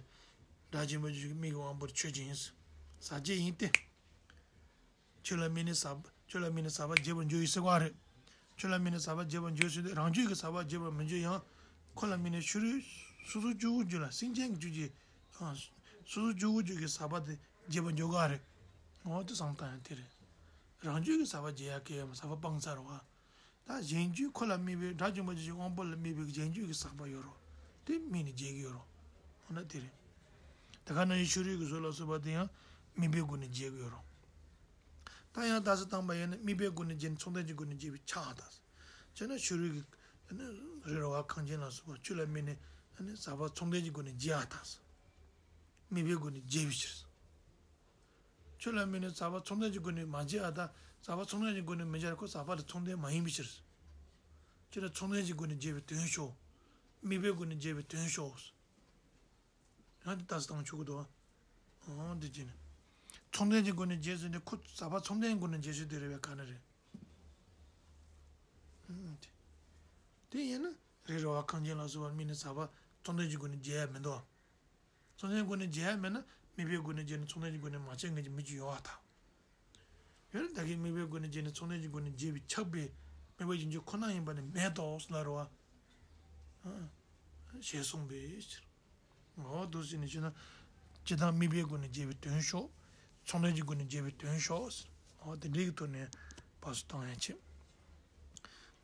དགྲ་བཅོམ་པའི་རྒྱུད་ཀྱི་མིག་གི་དབང་པོར་ཆོས་ཅན། ཟག་བཅས་ཡིན་ཏེ། ཆོས་ལ་དམིགས་ནས་ཟག་ཆོས་ལ་དམིགས་ནས་ཟག་པ་བརྗེད་པར་འགྱུར་ཡི་ཟེར་བ་རེད། ཆོས་ལ་དམིགས་ནས་ཟག་པ་བརྗེད་པར་འགྱུར་ཟེར་ཏེ་རང་རྒྱུད་ཀྱི་ཟག་པ་བརྗེད་པར་མི་འགྱུར་ཡང་། ཁོ་ལ་དམིགས་ནས་ཕྱི་རོལ་སོ་སོ་སྐྱེ་བོའི་རྒྱུད་ལ་སེམས་ཅན་གྱི་རྒྱུད་ཀྱི། སོ་སོ་སྐྱེ་བོའི་རྒྱུད་ཀྱི་ཟག་པ་དེ་བརྗེད་པར་འགྱུར་ག་རེད། འོ་དེ་བསམ་བཏང་ཡང་དེ་རེད། རང་རྒྱུད་ཀྱི་ཟག་པ་བརྗེད་ཡ་གི་ཡ་མ་ཟག་པ་སྤངས་ཚར་བ། ད་གཞན་རྒྱུད་ཁོ་ལ་དམིགས་པའི་དགྲ་བཅོམ་པ་ཅིག་གི་དབང་པོ་ལ་དམིགས་པའི་གཞན་རྒྱུད་ཀྱི་ཟག་པ་ཡོད་རོ། དེ་དམིགས་ནས་བརྗེད་ཀྱི་ཡོད་རོ། འོ་ན་དེ་རེད། དེ་ག་ནང་བཞིན་ཕྱི་རོལ་གྱི་གཟུགས་ལ་སོགས་པ་དེ་ཡང་དམིགས་པའི་སྒོ་ནས་བརྗེད་ཀྱི་ཡོད་རོ། ད་ཡང་རྟགས་གསལ་བཏང་པ་ཡིན་ན་དམིགས་པའི་སྒོ་ནས་བརྗེད་ནས་མཚུངས་ལྡན་གྱི་སྒོ་ནས་བརྗེད་པས་ཁྱབ་པར་ཐལ། བྱས་ན་ཕྱི་རོལ་གྱི། རི་ར་བ་གངས་ཅན་ལ་སོགས་པ་ཆོས་ལ་དམིགས་ནས་ཟག་པ་མཚུངས་ལྡན་གྱི་སྒོ་ནས་བརྗེད་པར་ཐལ། དམིགས་པའི་སྒོ་ནས་བརྗེད་པའི་ཕྱིར། ཆོས་ལ་དམིགས་ནས་ཟག་པ་མཚུངས་ལྡན་གྱི་སྒོ་ནས་མ་བརྗེད་པར་ཐལ། ཟག་པ་མཚུངས་ལྡན་གྱི་སྒོ་ནས་མི་བརྗེད་ཁོ་ཟག་པ་ལ་མཚུངས་ལྡན་མ་ཡིན་པའི་ཕྱིར། ཆོས་ལ་མཚུངས་ལྡན་གྱི་སྒོ་ནས་བརྗེད་པའི་དོན་ཤོག་དམིགས་པའི་སྒོ་ནས་བརྗེད་པའི་དོན་ཤོག་ཡང་དེ་ལྟ་སྟངས་ཆོག་གི་འདུག་འོ་འདི་བྱས་ནས། མཚུངས་ལྡན་གྱི་སྒོ་ནས་བརྗེད་ཟེར་ནས་ཁོ་ཟག་པ་མཚུངས་ལྡན་གྱི་སྒོ་ནས་བརྗེད་ཟེར་དེ་རེད་པས་ག་ནས་རེད། དེ་ཡིན་ན་རི་ར་བ་གངས་ཅན་ལ་སོགས་པ་དམིགས་ནས་ཟག་པ་མཚུངས་ལྡན་གྱི་སྒོ་ནས་བརྗེད་ཡ་མི་འདུག་མཚུངས་ལྡན་སྒོ་ནས་བརྗེད་ཡ་མེད་ན་དམིགས་པའི་སྒོ་ནས་བརྗེད་ནས་མཚུངས་ལྡན་གྱི་སྒོ་ནས་མ་བརྗེད་མཁན་གྱི་མི་གཅིག་ཡོད་པར་ཐལ། ཡང་ན་ད་གིན་དམིགས་པའི་སྒོ་ནས་བརྗེད་ནས་མཚུངས་ལྡན་གྱི་སྒོ་ནས་བརྗེད་པས་ཁྱབ་པས་དམིགས་པ་ཡིན་རྒྱུ་ཁོ་ན་ཡིན་པ་ནི་མེད་དོ་ཟེར་ལ་རེད་བ། ཞེས་གསུངས་པའི་ཕྱིར། འོ་འདུག་ཟེར་ནས་བྱས་ན། སྤྱིར་བཏང་དམིགས་པའི་སྒོ་ནས་བརྗེད་པའི་དོན་ཤོག་མཚུངས་ལྡན་གྱི་སྒོ་ནས་བརྗེད་པའི་དོན་ཤོག་འོ་དེ་འདྲའི་གི་ཐོག་ནས་ཕར་ཚུར་བཏང་ཡ་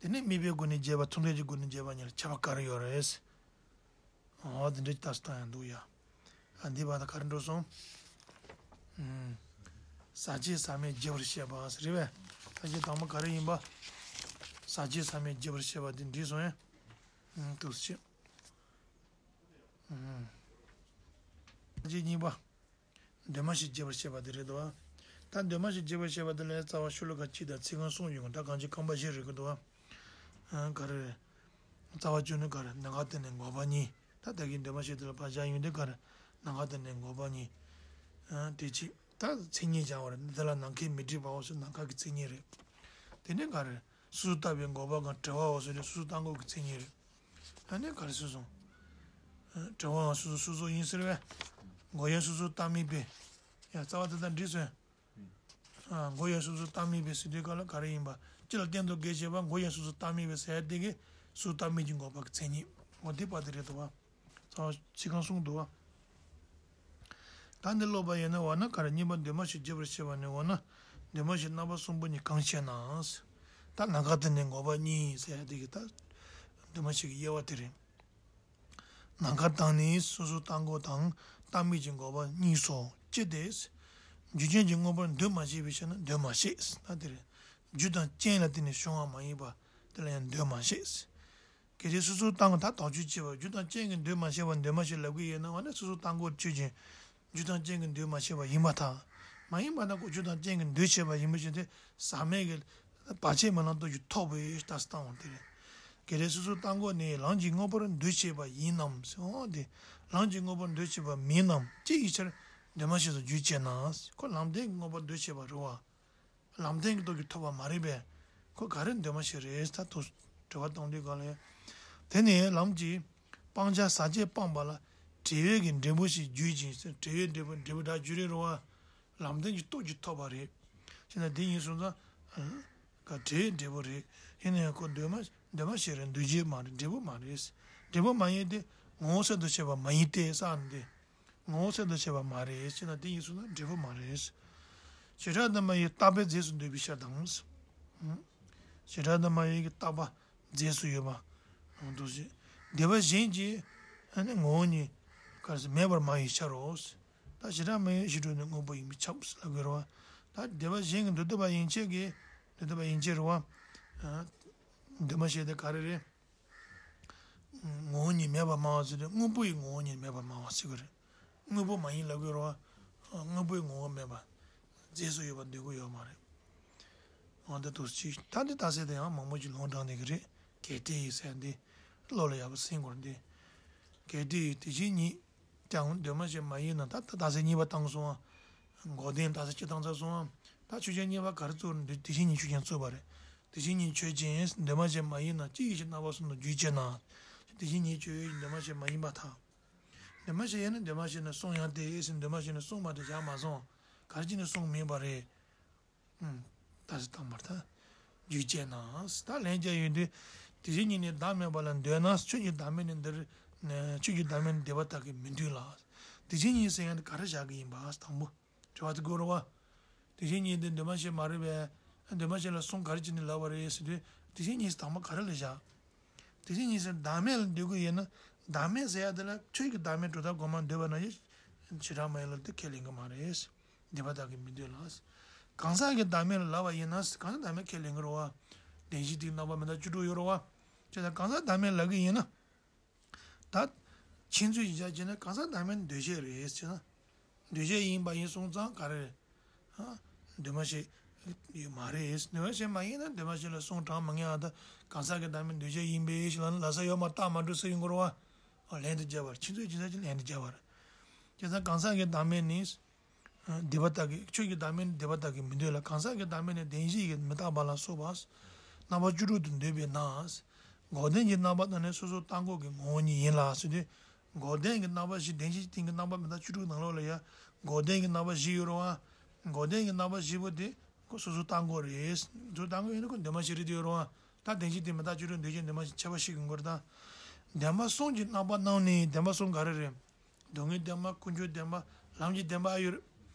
བྱེད། དེ་ནས་དམིགས་པའི་སྒོ་ནས་བརྗེད་པ་མཚུངས་ལྡན་གྱི་སྒོ་ནས་བརྗེད་པ་གཉིས་ལ་ཁྱད་པར་ག་རེ་ཡོད་རེད། འོ་དེ་འདྲའི་ལྟ་སྟངས་ཡང་འདུག་ཡ། ཨ་འདི་བར་དུ་ག་རེ་འགྲོ་སོང་། ཨུམ། ཟག་བཅས་ཟག་མེད་བརྗེ་བར་བཤད་པ་ཟེར་རེད་པས། ད་ཅི་དང་པོ་ག་རེ་ཡིན་པ། ཟག་བཅས་ཟག་མེད་བརྗེ་བར་བཤད་པ་འདི་འགྲིག་སོང་ཡ། དུ་ཞེས། གཅིག་གཉིས་པ། འདུས་མ་བྱས་རྒྱས་པར་བཤད་པ་དེ་རེད་དོ། ད་འདུས་མ་བྱས་རྒྱས་པར་བཤད་པ་དེ་ལས་རྩ་བ་ཤོ་ལོ་ཀ་གཅིག་དང་ཚིག་རྐང་གསུམ་ཡོང་གི། ད་གང་ཅི་རྐང་པ་བཞི་རེད་གི་འདུག་བ། ག་རེ་རེད། རྩ་བ་བཅུ་ནི་ག་རེ། ནམ་མཁའ་དང་ནི་འགོག་པ་གཉིས། ད་ད་གིན་འདུས་མ་བྱས་དེ་ལ་ཕར་བཞག་ཡོང་དུས་ག་རེ། ནམ་མཁའ་དང་ནི་འགོག་པ་གཉིས། དེ་གཅིག་ད་མཚན་ཉིད་སྦྱར་བ་རེད། དེ་ལ་ནམ་མཁའི་མི་སྒྲིབ་པའོ་ཟེར། ནམ་མཁའ་གི་མཚན་ཉིད་རེད། དེ་ནས་ག་རེ། སོ་སོར་བརྟགས་པའི་འགོག་པ་གམ་བྲལ་བའོ་ཟེར་དུས་སོ་སོར་བརྟགས་འགོག་གི་མཚན་ཉིད་རེད། ཨ་ནི་ག་རེ་ཟེར་སོང་། བྲལ་བའང་སོ་སོ་སོ་སོ་ཡིན་ཟེར་བས། འགོག་ཡང་སོ་སོར་བརྟགས་མིན་པས། ཡང་རྩ་བ་དེ་དང་འགྲིག་སོང་། འགོག་ཡང་སོ་སོར་བརྟགས་མིན་པས་ཟེར་དུས་ག་ལ་ག་རེ་ཡིན་པ། སྤྱི་ལ་གཏན་དུ་འགལ་བྱེད་པ་འགོག་ཡང་སོ་སོར་བརྟགས་མིན་པས་ཟེར་ཡ་དེ་གིས་སོ་སོར་བརྟགས་མིན་གྱི་འགོག་པ་གི་མཚན་ཉིད། འོ་དེ་པ་དེ་རེད་དོ་བ། ཚིག་རྐང་གསུམ་འདུག་བ། ད་འདི་ཀློག་པ་ཡིན་ན་འོ་ན་ག་རེ། གཉིས་པ་འདུས་མ་བྱས་རྒྱས་པར་བཤད་པ་ནི་འོ་ན། འདུས་མ་བྱས་རྣམ་པ་གསུམ་པོ་ནི་གང་ཞེ་ན། ད་ནམ་མཁའ་དང་ནི་འགོག་པ་གཉིས་ཟེར་ཡ་དེ་གིས་ད། འདུས་མ་བྱས་ཀྱི་དབྱེ་བ་དེ་རེད། ནམ་མཁའ་དང་ནི་སོ་སོར་བརྟགས་འགོག་དང་བརྟགས་མིན་གྱི་འགོག་པ་གཉིས་སོ། ཅི་སྟེ། རྒྱུ་ཅན་གྱི་དངོས་པོར་འདུས་མ་བྱས་པའི་ཕྱིར་ན་འདུས་མ་བྱས། ད་དེ་རེད། རྒྱུ་དང་རྐྱེན་ལ་བརྟེན་ནས་བྱུང་བ་མ་ཡིན་པ་དེ་ལ་ཡང་འདུས་མ་བྱས། གལ་ཏེ་སོ་སོར་བརྟགས་འགོག་ད་དོགས་གཅོད་བྱས་པ་རྒྱུ་དང་རྐྱེན་གྱིས་འདུས་མ་བྱས་པ་འདུས་མ་བྱས་ལབ་ཀྱི་ཡོད་ན། འོ་ན་སོ་སོར་བརྟགས་འགོག་ཆོས་ཅན། རྒྱུ་དང་རྐྱེན་གྱིས་འདུས་མ་བྱས་པ་ཡིན་པར་ཐལ། མ་ཡིན་པར་ཐལ་ཁོ་རྒྱུ་དང་རྐྱེན་གྱིས་འདུས་བྱས་པ་ཡིན་པའི་ཕྱིར་ཏེ། ཟག་མེད་ཀྱི་བར་ཆད་མེད་ལམ་སྟོབས་ཀྱིས་ཐོབ་པའི་རྟགས་སུ་བཏང་བ་དེ་རེད། གལ་ཏེ་སོ་སོར་བརྟགས་འགོག་ནི་ལམ་གྱི་དངོས་པོར་འདུས་བྱས་པ་ཡིན་ནམ་ཟེར། འོ་དེ། ལམ་གྱི་དངོས་པོར་འདུས་བྱས་པ་མིན་ནམ། ཅི་ཡི་ཕྱིར་འདུས་མ་བྱས་སུ་རྒྱུ་བྱས་ན། ཁོ་ལམ་བདེན་གྱི་དངོས་པོར་འདུས་བྱས་པ་རེད་བ། ལམ་བདེན་གྱི་སྟོབས་ཀྱིས་ཐོབ་པ་མ་རེད་པས། ཁོ་ག་རེ་འདུས་མ་བྱས་རེད། ད་དུ་དྲི་བ་བཏང་དུས་ག་ལ་ཡ། དེ་ནི་ལམ་གྱི་སྤང་བྱ་ཟག་བཅས་སྤངས་པ་ལ་བྲལ་བའི་གི་འབྲས་བུ་ཞིག་རྒྱུ་ཅན་ཟེར། བྲལ་བའི་འབྲས་བུ། འབྲས་བུ་སྒྲ་བསྒྱུར་རེད་བ། ལམ་བདེན་གྱི་སྟོབས་ཀྱིས་ཐོབ་པ་རེད། བྱས་ན་དེ་ཡིན་སོང་ཙང་། ག་བྲལ་བའི་འབྲས་བུ་རེད། ཡིན་ན་ཡང་ཁོ་འདུས་མ་འདུས་མ་བྱས་རེད། འདུས་བྱས་མ་རེད། འབྲས་བུ་མ་རེད། འབྲས་བུ་མ་ཡིན་ཏེ། ངོ་བོ་གསར་དུ་བྱས་པ་མ་ཡིན་ཏེ་ཟེར་ནི་དེ། ངོ་བོ་གསར་དུ་བྱས་པ་མ་རེད་ཅེ་ན། དེ་ཡིན་སོང་ན་འབྲས་བུ་མ་རེད། བྱེ་བྲག་སྡོམ་པ་ཡི་རྟག་པའི་རྫས་སུ་འདོད་པའི་ཕྱིར་དང་། བྱེ་བྲག་སྡོམ་པ་ཡི་རྟག་པ་རྫས་སུ་ཡོད་པ། འདུ་བྱེད། སྡེ་པ་གཞན་གྱིས་ཨ་ནི་ངོ་བོ་ཉིད་ག་རེ་ཟེར་མེད་པར་སྨྲ་བའི་ཕྱིར་རོ། ད་བྱེ་བྲག་སྨྲ་བའི་ཕྱིར་རོ་ནི་དངོས་པོ་ཡིན་པས་ཁྱབ་ལབ་དགོས་རེད་བ། ད་སྡེ་པ་གཞན་གྱིས་མདོ་སྡེ་པ་ཡན་ཆད་ཀྱིས། མདོ་སྡེ་པ་ཡན་ཆད་རེད་བ། འདུས་མ་བྱས་དེ་ག་རེ་རེད། ངོ་བོ་ཉིད་མེད་པར་སྨྲ་བ་ཟེར་དུས་དངོས་པོ་ཡི་ངོ་བོ་ཉིད་མེད་པར་སྨྲ་བ་ཟེར་གི་རེད། དངོས་པོ་མ་ཡིན་ལབ་དགོས་རེད་བ། དངོས་པོའི་ངོ་བོ་མེད་པ། རྫས་སུ་ཡོད་པར་འདོད་ཀྱི་ཡོད་མ་རེད། འོ་ད་དུ་ཅི་ད་འདི་ད་ཟེར་དེ་ཡང་མང་པོ་ཅིག་ལུང་དྲངས་ནས་གི་རེད། གལ་ཏེ་ཟེར་འདི། བློ་ལ་ཡག་པོ་སེམས་དགོས་འདི། གལ་ཏེ་དེ་བཞིན་ཉིད་ཀྱང་འདུས་མ་བྱས་མ་ཡིན་ན། ད་ད་ད་ཟེར་གཉིས་པ་བཏང་སོང་ཨ། འགོག་བདེན་ད་ཟེར་གཅིག་བཏང་ཚར་སོང་ཨ། ད་ཆོས་ཅན་གཉིས་པ་ག་རེ་བཙུགས་ན། དེ་བཞིན་ཉིད་ཆོས་ཅན་བཙུགས་པ་རེད། དེ་བཞིན་ཉིད་ཆོས་ཅན་འདུས་མ་བྱས་མ་ཡིན་ན། ཅི་ཡི་ཕྱིར་རྣམ་པ་གསུམ་དུ་རྒྱུ་བྱས་ན། དེ་བཞིན་ཉིད་ཆོས་ཅན་འདུས་མ་བྱས་མ་ཡིན་པར་ཐལ། འདུས་མ་བྱས་ཡིན་ན་འདུས་མ་བྱས་ན་གསུངས་ཡང་དེ་ཟེར། འདུས་མ་བྱས་ན་གསུངས་མ་དེ་བཞག་མ་སོང་། ག་རེ་བྱས་ནས་གསུངས་མིན་པ་རེད། ད་ཟེར་དང་པར་ད། རྒྱུ་བྱས་ན། ད་ལན་རྒྱག་ཡོང་དུས། དེ་བཞིན་ཉིད་ནི་བདག་མེད་པ་ལ་འདོད་ན། ཆོས་ཀྱི་བདག་མེད་ནི་འདིར། ཆོས་ཀྱི་བདག་མེད་ནི་སྡེ་པ་དག་གིས་མི་འདོད་ལ། དེ་བཞིན་ཉིད་ཟེར་ཡང་དེ་ག་རེ་བཞག་གི་ཡིན་པ་དང་པོ། དྲི་བ་དེ་དགོས་རེད་བ། དེ་བཞིན་ཉིད་དེ་འདུས་མ་བྱས་མ་རེད་པས། འདུས་མ་བྱས་ལ་གསུང་ག་རེ་བྱས་ནས་ལབ་པ་རེད་ཟེར་དུས། དེ་བཞིན་ཉིད་དང་པོ་ག་རེ་ལ་བཞག་དེ་བཞིན་ཉིད་ཟེར་བདག་མེད་ལ་འདོད་ཀྱི་ཡོད་ན། བདག་མེད་ཟེར་ཡ་དེ་ལ་ཆོས་ཀྱི་བདག་མེད་གྲུབ་མཐའ་སྒོམ་པར་འདོད་པ་ན་ཡང་བྱེ་བྲག་སྨྲ་བའི་ལུགས་དེ་ཁས་ལེན་གྱི་མ་རེད། སྡེ་པ་དག་གིས་མི་འདོད་ལ། གང་ཟག་གི་བདག་མེད་ལ་ལབ་པ་ཡིན་ན། གང་ཟག་བདག་མེད་ཁས་ལེན་གྱི་རེད་བ། བདེན་བཞི་དེའི་རྣམ་པ་མི་རྟག་བཅུ་དྲུག་ཡོད་རེད་བ། བྱས་ཙང་གང་ཟག་བདག་མེད་ལབ་ཀྱི་ཡིན་ན། ད། ཁྱེད་ཚོས་ཡིད་ཆེས་བྱས་ན་གང་ཟག་བདག་མེད་འདོད་བྱེད་རེད་ཟེར་ན། འདོད་བྱེད་ཡིན་པ་ཡིན་སོང་ཙང་ག་རེ་རེད། ཨ། འདུས་མ་བྱས་ཡོད་མ་རེད། འདུས་མ་བྱས་མ་ཡིན་ན་འདུས་མ་བྱས་ལ་གསུང་དྲང་མི་ཉན་ཨ། ད་གང་ཟག་གི་བདག་མེད་འདོད་བྱེད་ཡིན་པས་ཞེས་ལབ་ན་ལབ་ས་ཡོད་མ་རེད། རྟགས་མ་གྲུབ་ཟེར་ཡོང་གི་རེད་བ། ཨ། ལན་དུ་སྦྱར་བར། ཁྱེད་ཚོས་ཅི་ཟེར་ཅི་ལན་དུ་སྦྱར་བར། བྱས་ཙང་གང་ཟག་གི་བདག་མེད་ནི། སྡེ་པ་དག་གིས། ཆོས་ཀྱི་བདག་མེད་ནི་སྡེ་པ་དག་གིས་མི་འདོད་ལ། གང་ཟག་གི་བདག་མེད་ནི་བདེན་བཞི་ཡིས་མི་རྟག་པ་ལ་སོགས་པ་རྣམ་པ་བཅུ་དྲུག་ཏུ་འདོད་པས་ན། འགོག་བདེན་གྱི་རྣམ་པ་རྣམས་ནི་སོ་སོར་བརྟགས་འགོག་གི་ངོ་བོ་ཉིད་ཡིན་ལ་ཟེར་དུས། འགོག་བདེན་གྱི་རྣམ་པ་བཞི། བདེན་བཞིའི་སྟེང་གི་རྣམ་པ་མི་རྟག་བཅུ་དྲུག་ནང་ལོགས་ལ་ཡ། འགོག་བདེན་གྱི་རྣམ་པ་བཞི་ཡོད་རེད་བ། འགོག་བདེན་གྱི་རྣམ་པ་བཞི་པོ་དེ་ཁོ་སོ་སོར་བརྟགས་འགོག་རེད། སོ་སོར་བརྟགས་འགོག་ཡིན་ན་ཁོ་འདུས་མ་བྱས་རེད་དེ་ཡོད་རེད་བ། ད་བདེན་བཞིའི་སྟེང་མི་རྟག་བཅུ་དྲུག་འདོད་བྱེད་འདུས་མ་བྱས་ཁྱད་པར་ཤེས་དགོས་རེད་ད། བདེན་པ་གསུམ་གྱི་རྣམ་པ་རྣམས་ནི། བདེན་པ་གསུམ་ག་རེ་རེད། སྡུག་བསྔལ་བདེན་པ། ཀུན་འབྱུང་བདེན་པ། ལམ་གྱི་བདེན་པ་ཨ་ཡོད་རེད།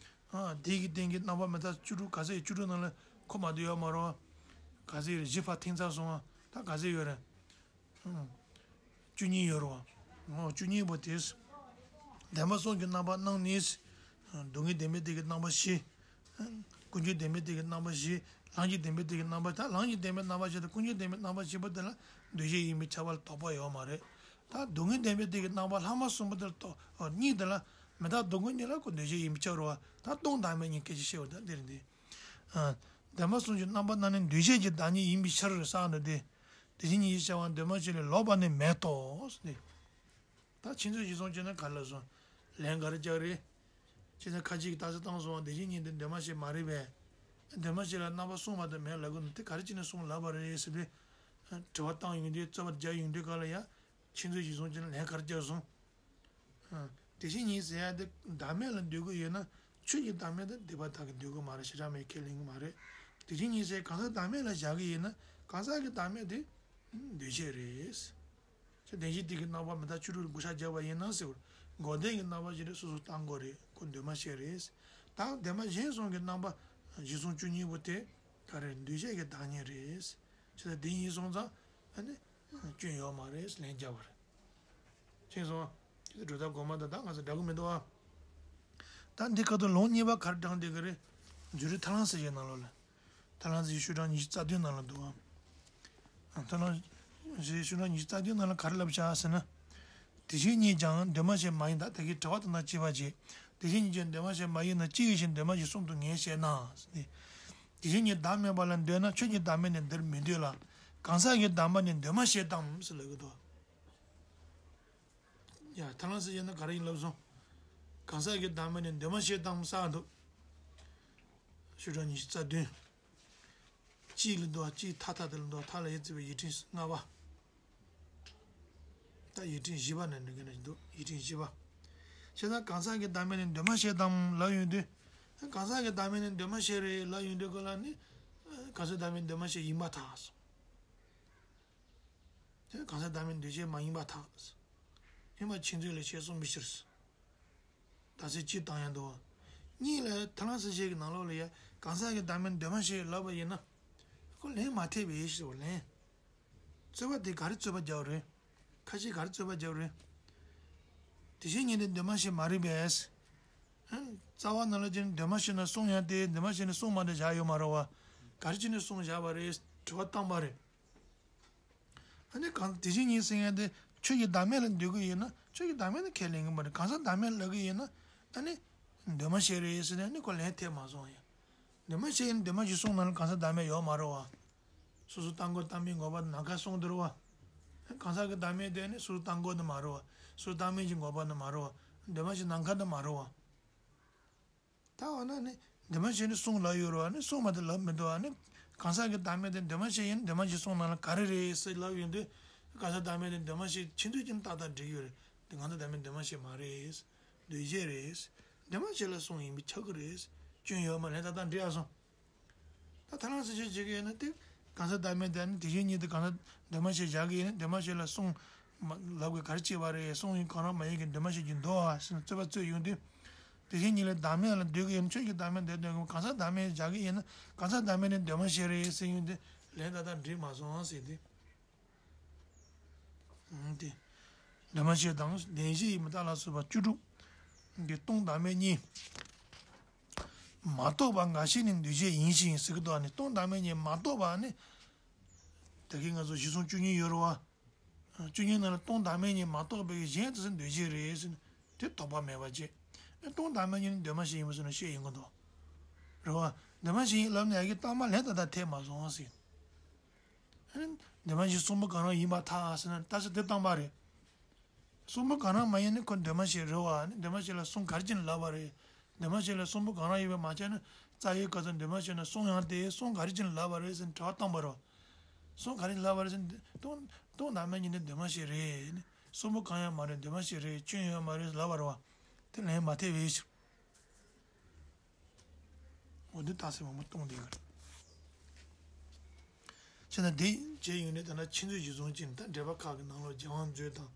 ཨ། དེ་གི་སྟེང་གི་རྣམ་པ་མི་རྟག་བཅུ་དྲུག་ག་ཚད་བཅུ་དྲུག་ནང་ལ་ཁོ་མ་གཏོགས་ཡོད་མ་རེད་བ། ག་ཚད་ཡོད་རེད། བཞི་ཕར་འཐེན་ཚར་སོང་ཨ། ད་ག་ཚད་ཡོད་རེད། ཨ། བཅུ་གཉིས་ཡོད་རེད་བ། ཨོ། བཅུ་གཉིས་པོ་དེ། བདེན་པ་གསུམ་གྱི་རྣམ་པ་རྣམས་ནི། སྡུག་བསྔལ་བདེན་པའི་སྟེང་གི་རྣམ་པ་བཞི། ཀུན་འབྱུང་བདེན་པའི་སྟེང་གི་རྣམ་པ་བཞི། ལམ་གྱི་བདེན་པའི་སྟེང་གི་རྣམ་པ། ད་ལམ་གྱི་བདེན་པའི་རྣམ་པ་བཞི་དང་ཀུན་འབྱུང་བདེན་པའི་རྣམ་པ་བཞི་པོ་དེ་ལ་ འདུས་བྱས་ཡིན་པའི་ཁྱབ་པ་ལ་དོགས་པ་ཡོད་མ་རེད། ད་སྡུག་བསྔལ་བདེན་པའི་སྟེང་གི་རྣམ་པ་ལྷག་མ་གསུམ་པོ་དེ་ལ་དོགས་གཉིས་དེ་ལ་མི་རྟག་སྡུག་བསྔལ་གཉིས་ལ་ཁོ་འདུས་བྱས་ཡིན་པའི་ཁྱབ་རེད་བ། ད་སྟོང་བདག་མེད་གཉིས་སྐད་ཆ་བཤད་པ་ད་འདིར་འདི། ཨ། བདེན་པ་གསུམ་གྱི་རྣམ་པ་རྣམས་ནི་འདུས་བྱས་ཀྱི་བདག་ཉིད་ཡིན་པའི་ཕྱིར་ཟེར་འདུག་སྟེ། དེ་བཞིན་ཉིད་ཀྱི་བྱ་བ་འདུས་མ་བྱས་ལས་ལོག་པ་ནི་མེད་དོ། ཟེར་ཏེ། ད་ཁྱེད་ཚོས་གཞི་བཟུང་བྱས་ན་ག་རེ་ལབ་སོང་། ལན་ག་རེ་རྒྱག་རེད། ཁྱེད་ཚོས་ཁ་ཅིག་གིས་རྟགས་གསལ་བཏང་སོང་བ་དེ་བཞིན་ཉིད་དེ་འདུས་མ་བྱས་མ་རེད་པས། འདུས་མ་བྱས་ལ་རྣམ་པ་གསུམ་མ་གཏོགས་མེད་ལབ་དགོས་ན་དེ་ག་རེ་བྱས་ནས་གསུམ་ལབ་པ་རེད་ཟེར་ཏེ། དྲི་བ་བཏང་ཡོང་དུས་རྩོད་པ་རྒྱག་ཡོང་དུས་ག་ལ་ཡ། ཁྱེད་ཚོས་གཞི་བཟུང་བྱས་ན་ལན་ག་རེ་རྒྱག་སོང་། ཨ། དེ་བཞིན་ཉིད་ཟེར་ཡ་དེ་བདག་མེད་ལ་འདོད་ཀྱི་ཡོད་ན་ཆོས་ཀྱི་བདག་མེད་དང་སྡིག་པ་དག་གིས་འདོད་ཀྱི་མ་རེད། བྱེ་བྲག་སྨྲ་བའི་ཁས་ལེན་གྱི་མ་རེད། དེ་བཞིན་ཉིད་ཟེར་གང་ཟག་བདག་མེད་ལ་བཞག་གི་ཡིན་ན་གང་ཟག་གི་བདག་མེད་དེ་འདུས་བྱས་རེད། ཅེས་བདེན་བཞིའི་སྟེང་གི་རྣམ་པ་མི་རྟག་བཅུ་དྲུག་ལ་བགོ་བཤའ་རྒྱག་པ་ཡིན་ན་ཟེར་བར་འགོག་བདེན་གྱི་རྣམ་པ་བཞི་དེ་སོ་སོར་བརྟགས་འགོག་རེད། ཁོ་འདུས་མ་བྱས་རེད། ད་བདེན་པ་གཞན་གསུམ་གྱི་རྣམ་པ་གཞི་བཟུང་བཅུ་གཉིས་པོ་དེ་ག་རེ་འདུས་བྱས་ཀྱི་བདག་ཉིད་རེད། ཅེས་དེ་ཡིན་སོང་ཙང་ཨ་ནི་སྐྱོན་ཡོད་མ་རེད་ལན་རྒྱག་པ་རེད། ཕྱིན་སོང་། དེ་སྒྲུབ་ཐབས་གོང་མ་དང་ད་ང་ཚོ་འདྲ་གི་མི་འདུག་ཨ། ད་འདི་ཁ་ཐུག་ལུང་གཉིས་པ་ག་རེ་དྲངས་བསྡད་ཀྱི་རེད། འཛུལ་རིག་ཐར་ལམ་གསལ་བྱེད་ནང་ལོགས་ལ། ཐར་ལམ་གསལ་བྱེད་ཤོག་གྲངས་ཉི་ཤུ་རྩ་བདུན་ནང་ལ་འདུག་ཨ། ཐར་ལམ་གསལ་བྱེད་ཤོག་གྲངས་ཉི་ཤུ་རྩ་བདུན་ནང་ལ་ག་རེ་ལབ་བཞག་ཟེར་ན། དེ་བཞིན་ཉིད་ཀྱང་འདུས་མ་བྱས་མ་ཡིན། ད་ད་གིན་དྲི་བ་དེ་དང་གཅིག་པ་བྱས། དེ་བཞིན་ཉིད་ཀྱང་འདུས་མ་བྱས་མ་ཡིན་ན་ཅི་ཡིན་ཞིང་འདུས་མ་བྱས་གསུམ་དུ་ངེས་ཤེ་ན། དེ་བཞིན་ཉིད་བདག་མེད་པ་ལ་འདོད་ན་ཆོས་ཀྱི་བདག་མེད་ནི་འདིར་མི་འདོད་ལ། གང་ཟག་གི་བདག་མེད་ནི་འདུས་མ་བྱས་དང་ཟེར་ལབ་ཀྱི་འདུག་ཡ། ཐར་ལམ་གསལ་བྱེད་ན་ག་རེ་ཡིན་ལབ་སོང་། གང་ཟག་གི་བདག་མེད་ནི་འདུས་མ་བྱས་དང་ཟེར་འདུག་ཤོག་གྲངས་ཉི་ཤུ་རྩ་བདུན། གཅིག་ལ་འདུག་གཅིག་མཐའ་མཐའ་དེ་ལ་འདུག་མཐའ་ལ་ཡི་བརྩི་བའི་ཡིག་ཕྲེང་ལྔ་པ། ད་ཡིག་ཕྲེང་བཞི་པ་ནས་འགྲོ་གི་ན་འདུག་ཡིག་ཕྲེང་བཞི་པ། བྱས་ཙང་གང་ཟག་གི་བདག་མེད་ནི་འདུས་མ་བྱས་དང་ལབ་ཡོང་དུས། གང་ཟག་གི་བདག་མེད་ནི་འདུས་མ་བྱས་རེད་ལབ་ཡོང་དུས་ག་ལ་ནི། གང་ཟག་བདག་མེད་འདུས་མ་བྱས་ཡིན་པར་ཐལ། དེ་གང་ཟག་བདག་མེད་འདུས་བྱས་མ་ཡིན་པར་ཐལ། ཡིན་པ་ཕྱིན་ཚུལ་ལས་ཤེས་གསུངས་པའི་ཕྱིར། ད་ཚེ་སྤྱིར་བཏང་ཡང་འདུག་གཉིས་ལ་ཐར་ལམ་གསལ་བྱེད་ཀྱི་ནང་ལོགས་ལ་ཡ་གང་ཟག་གི་བདག་མེད་འདུས་མ་བྱས་ལབ་པ་ཡིན་ན། ཁོ་ལན་མ་ཐེབས་པའི་ཕྱིར་ལན། རྩོད་པ་དེ་ག་རེ་རྩོད་པ་རྒྱག་རེད། ཁ་ཤས་ག་རེ་རྩོད་པ་རྒྱག་རེད། དེ་བཞིན་ཉིད་དེ་འདུས་མ་བྱས་མ་རེད་པས། རྩ་བ་ནང་ལ་ཅི་འདུས་མ་བྱས་ན་གསུངས་ཡང་སྟེ་འདུས་མ་བྱས་ནས་གསུངས་མ་འདྲ་བཞག་ཡོད་མ་རེད་བ། ག་རེ་བྱས་ནས་གསུངས་བཞག་པ་རེད་དྲི་བ་བཏང་པ་རེད། ཨ་ནི་གང་དེ་བཞིན་ཉིད་ཟེར་མཁན་དེ་ཆོས་ཀྱི་བདག་མེད་ལ་འདོད་ཀྱི་ཡོད་ན་ཆོས་ཀྱི་བདག་མེད་ལ་ཁས་ལེན་གྱི་མ་རེད། གང་ཟག་བདག་མེད་ལབ་ཀྱི་ཡོད་ན་ཨ་ནི་འདུས་མ་བྱས་རེད་ཟེར་ནས་ཨ་ནི་ཁོ་ལན་ཐེབས་མ་སོང་ཡ། འདུས་མ་བྱས་ཡིན་འདུས་མ་བྱས་གསུངས་ན་ལ་གང་ཟག་བདག་མེད་ཡོད་མ་རེད་བ། སོ་སོ་བཏང་དགོས་བཏང་མིན་འགོག་པ་ནམ་མཁའ་གསུངས་འདུག་བ། གང་ཟག་གི་བདག་མེད་དེ་ནི་སོ་སོ་བཏང་དགོས་ནི་མ་རེད་བ། སོ་སོ་བཏང་མིན་གྱི་འགོག་པ་ནི་མ་རེད་བ། འདུས་མ་བྱས་ནམ་མཁའ་ནི་མ་རེད་བ། ད་འོ་ན་ནི་འདུས་མ་བྱས་ནི་གསུངས་ལབ་ཡོད་རེད་བ་ནི་གསུངས་མ་དེ་ལབ་མི་འདུག་བ་ནི། གང་ཟག་གི་བདག་མེད་དེ་འདུས་མ་བྱས་ཡིན་འདུས་མ་བྱས་གསུངས་ན་ལ་ག་རེ་རེད་ཟེར་ལབ་ཡོང་དུས། གང་ཟག་བདག་མེད་དེ་འདུས་མ་བྱས་ཕྱིན་ཚུལ་གྱིས་ཏག་ཏག་འགྲིག་ཡོད་རེད། དེ་གང་ཟག་བདག་མེད་འདུས་མ་བྱས་མ་རེད། འདུས་བྱས་རེད། འདུས་མ་བྱས་ལ་གསུངས་ཡིན་པས་ཁྱབ་ཀྱི་རེད། སྐྱོན་ཡོད་མ་ལན་ཏག་ཏག་འགྲིག་ཨ་སོང་། ད་ཐར་ལམ་གསལ་བྱེད་བྱེད་ཀྱི་ཡོད་ན་དེ་གང་ཟག་བདག་མེད་དེ་ནི་དེ་བཞིན་ཉིད་དེ་གང་ཟག་འདུས་མ་བྱས་བཞག་གི་ཡོད་ན་འདུས་མ་བྱས་ལ་གསུངས་མ་ལབ་དགོས་ག་རེ་བྱས་པ་རེད། གསུངས་ཡིན་གང་རང་མ་ཡིན་གྱི་འདུས་མ་བྱས་ཀྱི་འདུག་ཨ་ཟེར་ན་རྩོད་པ་རྩོད་ཡོང་དུས། དེ་བཞིན་ཉིད་ལ་བདག་མེད་ལ་འདོད་ཀྱི་ཡོད་ན་ཆོས་ཀྱི་བདག་མེད་འདོད་དོན་གྱི་གང་ཟག་བདག་མེད་བཞག་གི་ཡོད་ན་གང་ཟག་བདག་མེད་ནི་འདུས་མ་བྱས་རེད་ཟེར་ཡོང་དུས་ལན་ཏག་ཏག་འགྲིག་མ་སོང་ཟེར་དུས། དེ། འདུས་མ་བྱས་དང་བདེན་བཞི་ཡི་མི་རྟག་ལ་སོགས་པ་བཅུ་དྲུག་གི་སྟོང་བདག་མེད་གཉིས། མ་རྟོགས་པ་འགའ་ཞིག་ནི་འདུས་བྱས་ཡིན་ཞིང་ཟེར་གྱི་འདུག་ཨ་ནི་སྟོང་བདག་མེད་གཉིས་མ་རྟོགས་པ་ནི། ད་གིན་ང་ཚོ་གཞི་བཟུང་བཅུ་གཉིས་ཡོད་རེད་བ། བཅུ་གཉིས་ནང་ལ་སྟོང་བདག་མེད་གཉིས་མ་རྟོགས་པའི་གཞན་དུ་འདུས་བྱས་རེད་ཟེར་ན་དེ་དོགས་པ་མེད་པ་བྱས། སྟོང་བདག་མེད་གཉིས་ནི་འདུས་མ་བྱས་ཡིན་པ་སོགས་ནས་བཤད་ཡོང་གི་འདུག་རེད་བ། འདུས་མ་བྱས་ཡིན་ལབ་ནས་ཡ་གི་རྟགས་མ་ལན་ཏག་ཏག་ཐེབས་མ་སོང་ཟེར། འདུས་མ་བྱས་གསུམ་པོ་གང་རང་ཡིན་པར་ཐལ་ཟེར་ན་རྟགས་གསལ་དེ་བཏང་པ་རེད། གསུམ་པོ་གང་རང་མ་ཡིན་ན་ཁོ་འདུས་མ་བྱས་རེད་བ་ནི་འདུས་མ་བྱས་ལ་གསུམ་ག་རེ་བྱས་ནས་ལབ་པ་རེད། འདུས་མ་བྱས་ལ་གསུམ་པོ་གང་རང་ཡིན་པས་མ་ཁྱབ་ན་རྩ་བའི་སྐབས་སུ་འདུས་མ་བྱས་ན་གསུམ་ཡང་དེ་གསུམ་ག་རེ་བྱས་ནས་ལབ་པ་རེད་ཟེར་ནས་དྲི་བ་བཏང་པ་རེད། གསུམ་ག་རེ་ལབ་པ་རེད་ཟེར་ན་སྟོང་སྟོང་བདག་མེད་གཉིས་ནི་འདུས་མ་བྱས་རེད་ནི་གསུམ་པོ་གང་ཡང་མ་རེད་འདུས་མ་བྱས་རེད་སྐྱོན་ཡོད་མ་རེད་ལབ་པ་རེད་བ། དེ་ལན་མ་ཐེབས་པའི་ཕྱིར། འོ་འདི་རྟགས་གསལ་མང་པོ་གཏོང་བསྡད་ཡོད་རེད། བྱས་ན་འདི་བྱས་ཡོང་ནས་ད་ལྟ་ཕྱི་མཛོད་གཞི་བཟུང་ཅན་ད་འགྲེལ་པ་ཁག་གི་ནང་ལོགས་རྒྱལ་དབང་མཛོད་དང་།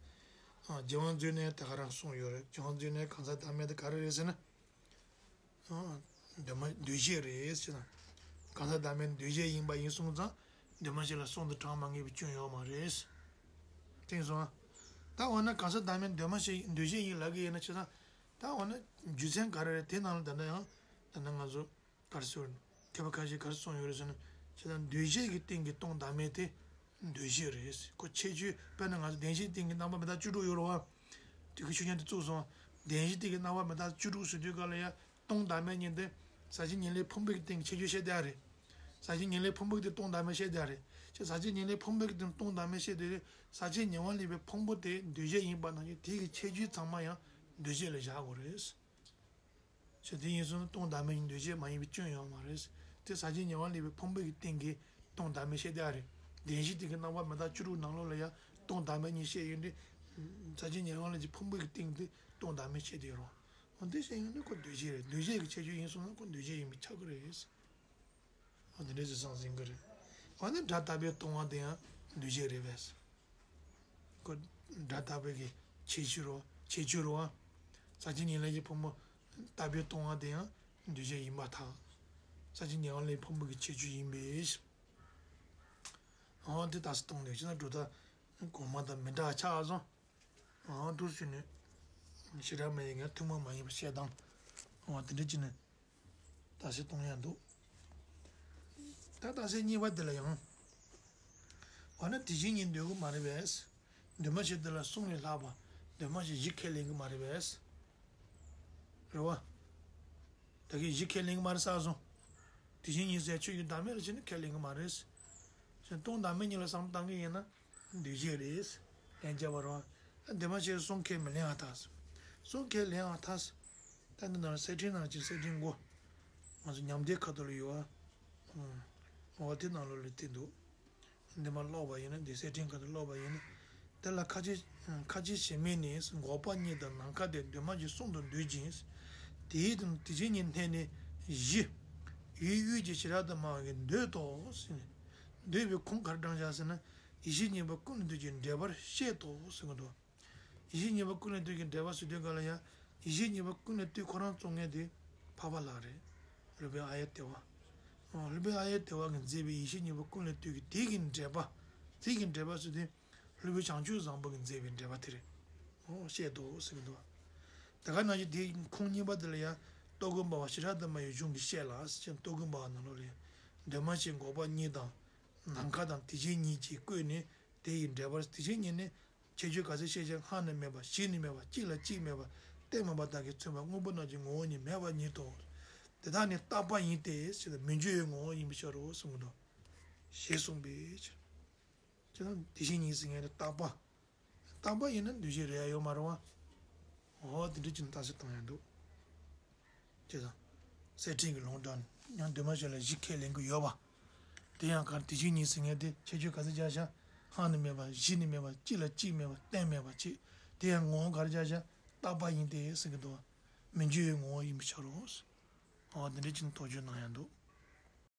ཨ། རྒྱལ་དབང་མཛོད་ནས་ད་ག་རང་གསུངས་ཡོད་རེད། རྒྱལ་དབང་མཛོད་ནས་གང་ཟག་བདག་མེད་དེ་ག་རེ་རེད་ཟེར་ན། ཨ། འདུས་མ་འདུས་བྱས་རེད་ཟེར་ན། གང་ཟག་བདག་མེད་འདུས་བྱས་ཡིན་པ་ཡིན་སོང་ཙང་འདུས་མ་བྱས་ལ་གསུམ་དུ་གྲངས་མ་ངེས་པའི་སྐྱོན་ཡོད་མ་རེད། དེང་སོང་ཨ། ད་འོ་ན་གང་ཟག་བདག་མེད་འདུས་མ་བྱས་འདུས་བྱས་ཡིན་ལབ་ཀྱི་ཡོད་ན་བྱས་ཙང་། ད་འོ་ན་རྒྱུ་མཚན་ག་རེ་རེད་དེ་ནང་ལ་ད་ལྟ་ཡང་ད་ལྟ་ང་ཚོ་ག་རེ་ཟེར། མཁས་པ་ཁ་ཤས་ག་རེ་གསུངས་ཡོད་རེད་ཟེར་ན། བྱས་ཙང་འདུས་བྱས་ཀྱི་སྟེང་གི་སྟོང་བདག་མེད་དེ་ འདུས་བྱས་རེད། ཁོ་ཁྱད་ཆོས་དཔེར་ན་ང་ཚོ་བདེན་བཞིའི་སྟེང་གི་རྣམ་པ་མི་རྟག་བཅུ་དྲུག་ཡོད་རེད་བ། དེ་གི་ཆོས་ཉིད་དེ་བཙུགས་སོང་། བདེན་བཞིའི་སྟེང་གི་རྣམ་པ་མི་རྟག་བཅུ་དྲུག་ཟེར་དུས་སྐབས་ལ་ཡ་སྟོང་བདག་མེད་གཉིས་དེ་ཟག་བཅས་ཉེར་ལེན་ཕུང་པོའི་སྟེང་གི་ཁྱད་ཆོས་བཤད་བསྡད་ཡ་རེད། ཟག་བཅས་ཉེར་ལེན་ཕུང་པོ་དེ་སྟོང་བདག་མེད་བཤད་བསྡད་ཡ་རེད། ཁྱེད་ཟག་བཅས་ཉེར་ལེན་ཕུང་པོའི་སྟེང་སྟོང་བདག་མེད་བཤད་དེ་རེད། ཟག་བཅས་ཉེ་བར་ལེན་པའི་ཕུང་པོ་དེ་འདུས་བྱས་ཡིན་པ་ནང་བཞིན་དེ་གི་ཁྱད་ཆོས་ཚང་མ་ཡང་འདུས་བྱས་ལ་བཞག་དགོས་རེད། ཞེས་དེ་ཡིན་སོང་ན་སྟོང་བདག་མེད་ཀྱི་འདུས་བྱས་མ་ཡིན་པའི་སྐྱོན་ཡོད་མ་རེད། དེ་ཟག་བཅས་ཉེ་བར་ལེན་པའི་ཕུང་པོའི་སྟེང་གི་སྟོང་བདག་མེད་བཤད་བསྡད་ཡ་རེད། བདེན་བཞིའི་སྟེང་གི་རྣམ་པ་མི་རྟག་བཅུ་དྲུག་ནང་ལོགས་ལ་ཡང་སྟོང་བདག་མེད་གཉིས་བཤད་ཡོད་དུས། ཟག་བཅས་ཉེ་བར་ལེན་གྱི་ཕུང་པོའི་སྟེང་དེ་སྟོང་བདག་མེད་བཤད་བསྡད་ཡོད་རེད། འོ་དེ་བཤད་ཡོང་དུས་ཁོ་འདུས་བྱས་རེད། འདུས་བྱས་ཀྱི་ཁྱད་ཆོས་ཡིན་སོང་ན་ཁོ་འདུས་བྱས་ཡིན་པས་ཁྱབ་ཀྱི་རེད། འོ་དེ་འདྲའི་ཟེར་སང་ཟིན་གྱི་རེད། འོ་ན་སྒྲ་རྟག་པས་སྟོང་བ་དེ་ཡང་འདུས་བྱས་རེད་པས། ཁོ་སྒྲ་རྟག་པའི་གི་ཁྱད་ཆོས་རོ། ཁྱད་ཆོས་རོ། ཟག་བཅས་ཉེར་ལེན་གྱི་ཕུང་པོ་རྟག་པས་སྟོང་བ་དེ་ཡང་འདུས་བྱས་ཡིན་པར་ཐལ། ཟག་བཅས་ཉེ་བར་ལེན་ཕུང་པོ་གི་ཁྱད་ཆོས་ཡིན་པས། འོ་དེ་ལྟ་སེ་སྟོང་ནས་ཕྱི་ན་གྲུབ་མཐའ་གོང་མ་དང་མི་འདྲ་ཆགས་སོང་། འོ་འདུག་ཟེར་ནས་ཞེ་དྲག་མ་ཡིན་ངས་ཐུན་མོང་མ་ཡིན་པ་བཤད་དང་། འོ་དེ་འདྲ་ཅིག་ནས། རྟགས་གསལ་གཏོང་ཡ་འདུག་ད་རྟགས་གསལ་གཉིས་པ་དེ་ལ་ཡང་། འོ་ན་དེ་བཞིན་ཉིད་འདོད་ཀྱི་མ་རེད་པས། འདུས་མ་བྱས་དེ་ལ་གསུམ་ལས་ལྷག་པ། འདུས་མ་བྱས་བཞི་ཁས་ལེན་གྱི་མ་རེད་པས། རེད་བ། ད་གིན་བཞི་ཁས་ལེན་གྱི་མ་རེད་ཟེར་སོང་། དེ་བཞིན་ཉིད་ཟེར་ཆོས་ཀྱི་བདག་མེད་ལ་བྱས་ནས་ཁས་ལེན་གྱི་མ་རེད། ཞེས་སྟོང་བདག་མེད་གཉིས་ལ་བསམ་བློ་བཏང་གི་ཡིན་ན། འདུས་བྱས་རེད། ལན་རྒྱབ་པ་རེད་བ། འདུས་མ་བྱས་གསུམ་ཁས་མི་ལེན་ཨ་ཐལ། གསུམ་ཁས་ལེན་ཨ་ཐལ། ད་འདི་ནང་གསེར་ཕྲེང་ནང་གི་གསེར་ཕྲེང་མགོ། ང་ཚོ་ཉམས་འདས་ཁ་ཐོག་ལ་ཡོད་བ། འོ་དེ་ནང་ལོགས་ལ་བལྟས་འདུག་འདི་མ་ཀློག་པ་ཡིན་ན་འདི་གསེར་ཕྲེང་ཁ་ཐོག་ཀློག་པ་ཡིན་ན། དེ་ལ་ཁ་ཅིག་ཁ་ཅིག་གཞན་མིན་ནི་འགོག་པ་གཉིས་དང་ནམ་མཁའ་སྟེ་འདུས་མ་བྱས་གསུམ་དུ་འདོད་ཅིང་། དེའི་དང་དེ་བཞིན་ཉིད་བསྣན་ནས་བཞི། ཡུལ་དབུས་ཀྱི་བྱེ་བྲག་ཏུ་སྨྲ་བ་གིས་འདོད་དོ་ཟེར་ནས། འདོད་པའི་ཁུངས་ག་རེ་དྲངས་བཞག་ཟེར་ན། ཡེ་ཤེས་གཉིས་པོ་ཀུན་ལས་བཏུས་ཀྱི་འགྲེལ་པར་བཤད་དོ་ཟེར་གྱི་འདུག་ཡེ་ཤེས་གཉིས་པོ་ཀུན་ལས་བཏུས་ཀྱི་འགྲེལ་པ་ཟེར་དུས་ག་ལ་ཡང་། ཡེ་ཤེས་གཉིས་པོ་ཀུན་ལས་བཏུས་ཁོ་རང་བཙུགས་མཁན་དེ་འཕགས་པ་ལྷ་རེད། སློབ་དཔོན་ཨཱརྱ་དེ་བ། སློབ་དཔོན་ཨཱརྱ་དེ་བ་གིས་མཛད་པའི་ཡེ་ཤེས་གཉིས་པོ་ཀུན་ལས་བཏུས་ཀྱི་དེ་གི་འགྲེལ་པ། དེ་གི་འགྲེལ་པ་ཟེར་དུས། སློབ་དཔོན་བྱང་ཆུབ་བཟང་པོ་གིས་མཛད་པའི་འགྲེལ་པ་དེ་རེད། འོ་བཤད་དོ་ཟེར་གྱི་འདུག་དེ་ག་ནང་བཞིན་དེའི་ཁུངས་གཉིས་པ་དེ་ལ་ཡང་རྟོག་གེ་འབར་བ་བྱེ་བྲག་ཏུ་སྨྲ་བའི་གཞུང་གིས་བཤད་ལ་ཟེར་ཅིང་རྟོག་གེ་འབར་བ་ནང་ལོགས་ལ་ཡང་། འདུས་མ་བྱས་འགོག་པ་གཉིས་དང་། ནམ་མཁའ་དང་དེ་བཞིན་ཉིད་ཀྱིས་བཀོད་ནས་དེ་ཡི་འགྲེལ་པར་དེ་བཞིན་ཉིད་ནི་ཁྱད་ཆོས་ག་ཚོད་བཤད་ཀྱང་སྔ་ནི་མེད་པ་གཞི་ནི་མེད་པ་གཅིག་ལ་གཅིག་མེད་པ་གཏན་མེད་པ་དག་གིས་མཚོན་པ་དངོས་པོ་རྣམས་ཀྱི་ངོ་བོ་ཉིད་མེད་པ་ཉིད་དོ། དེ་དག་ནི་རྟག་པ་ཡིན་ཏེ་ཞེས་མི་འགྱུར་བའི་ངོ་བོ་ཡིན་པའི་ཕྱིར་རོ་གསུངས་པ་དང་། ཞེས་གསུངས་པའི་ཕྱིར། ཅེ་ན་དེ་བཞིན་ཉིད་ཟེར་མཁན་དེ་རྟག་པ། རྟག་པ་ཡིན་ན་འདུས་བྱས་རེད་ཡ་ཡོད་མ་རེད་བ། འོ་དེ་འདྲ་ཅིག་ནི་རྟགས་གསལ་བཏང་ཡ་འདུག་ཅེས་དང་། གསེར་ཕྲེང་གི་ལུང་དྲངས་ནས་ཡང་འདུས་མ་བྱས་ལ་བཞི་ཁས་ལེན་གྱི་ཡོད་པ། དེ་ཡང་གར་དེ་བཞིན་ཉིད་ཟེར་མཁན་དེ་ཁྱད་ཆོས་ག་ཚོད་སྦྱར་བཞག་སྔ་ནི་མེད་པ་གཞི་ནི་མེད་པ་གཅིག་ལ་གཅིག་མེད་པ་གཏན་མེད་པ་གཅིག་དེ་ཡང་ངོ་བོ་ག་རེ་སྦྱར་བཞག་རྟག་པ་ཡིན་ཏེ་ཟེར་གྱི་འདུག་མི་འགྱུར་བའི་ངོ་བོ་ཡིན་པའི་ཕྱིར་རོ། འོ་དེ་འདྲ་ཅིག་ནི་དོགས་གཅོད་གནང་ཡ་འདུག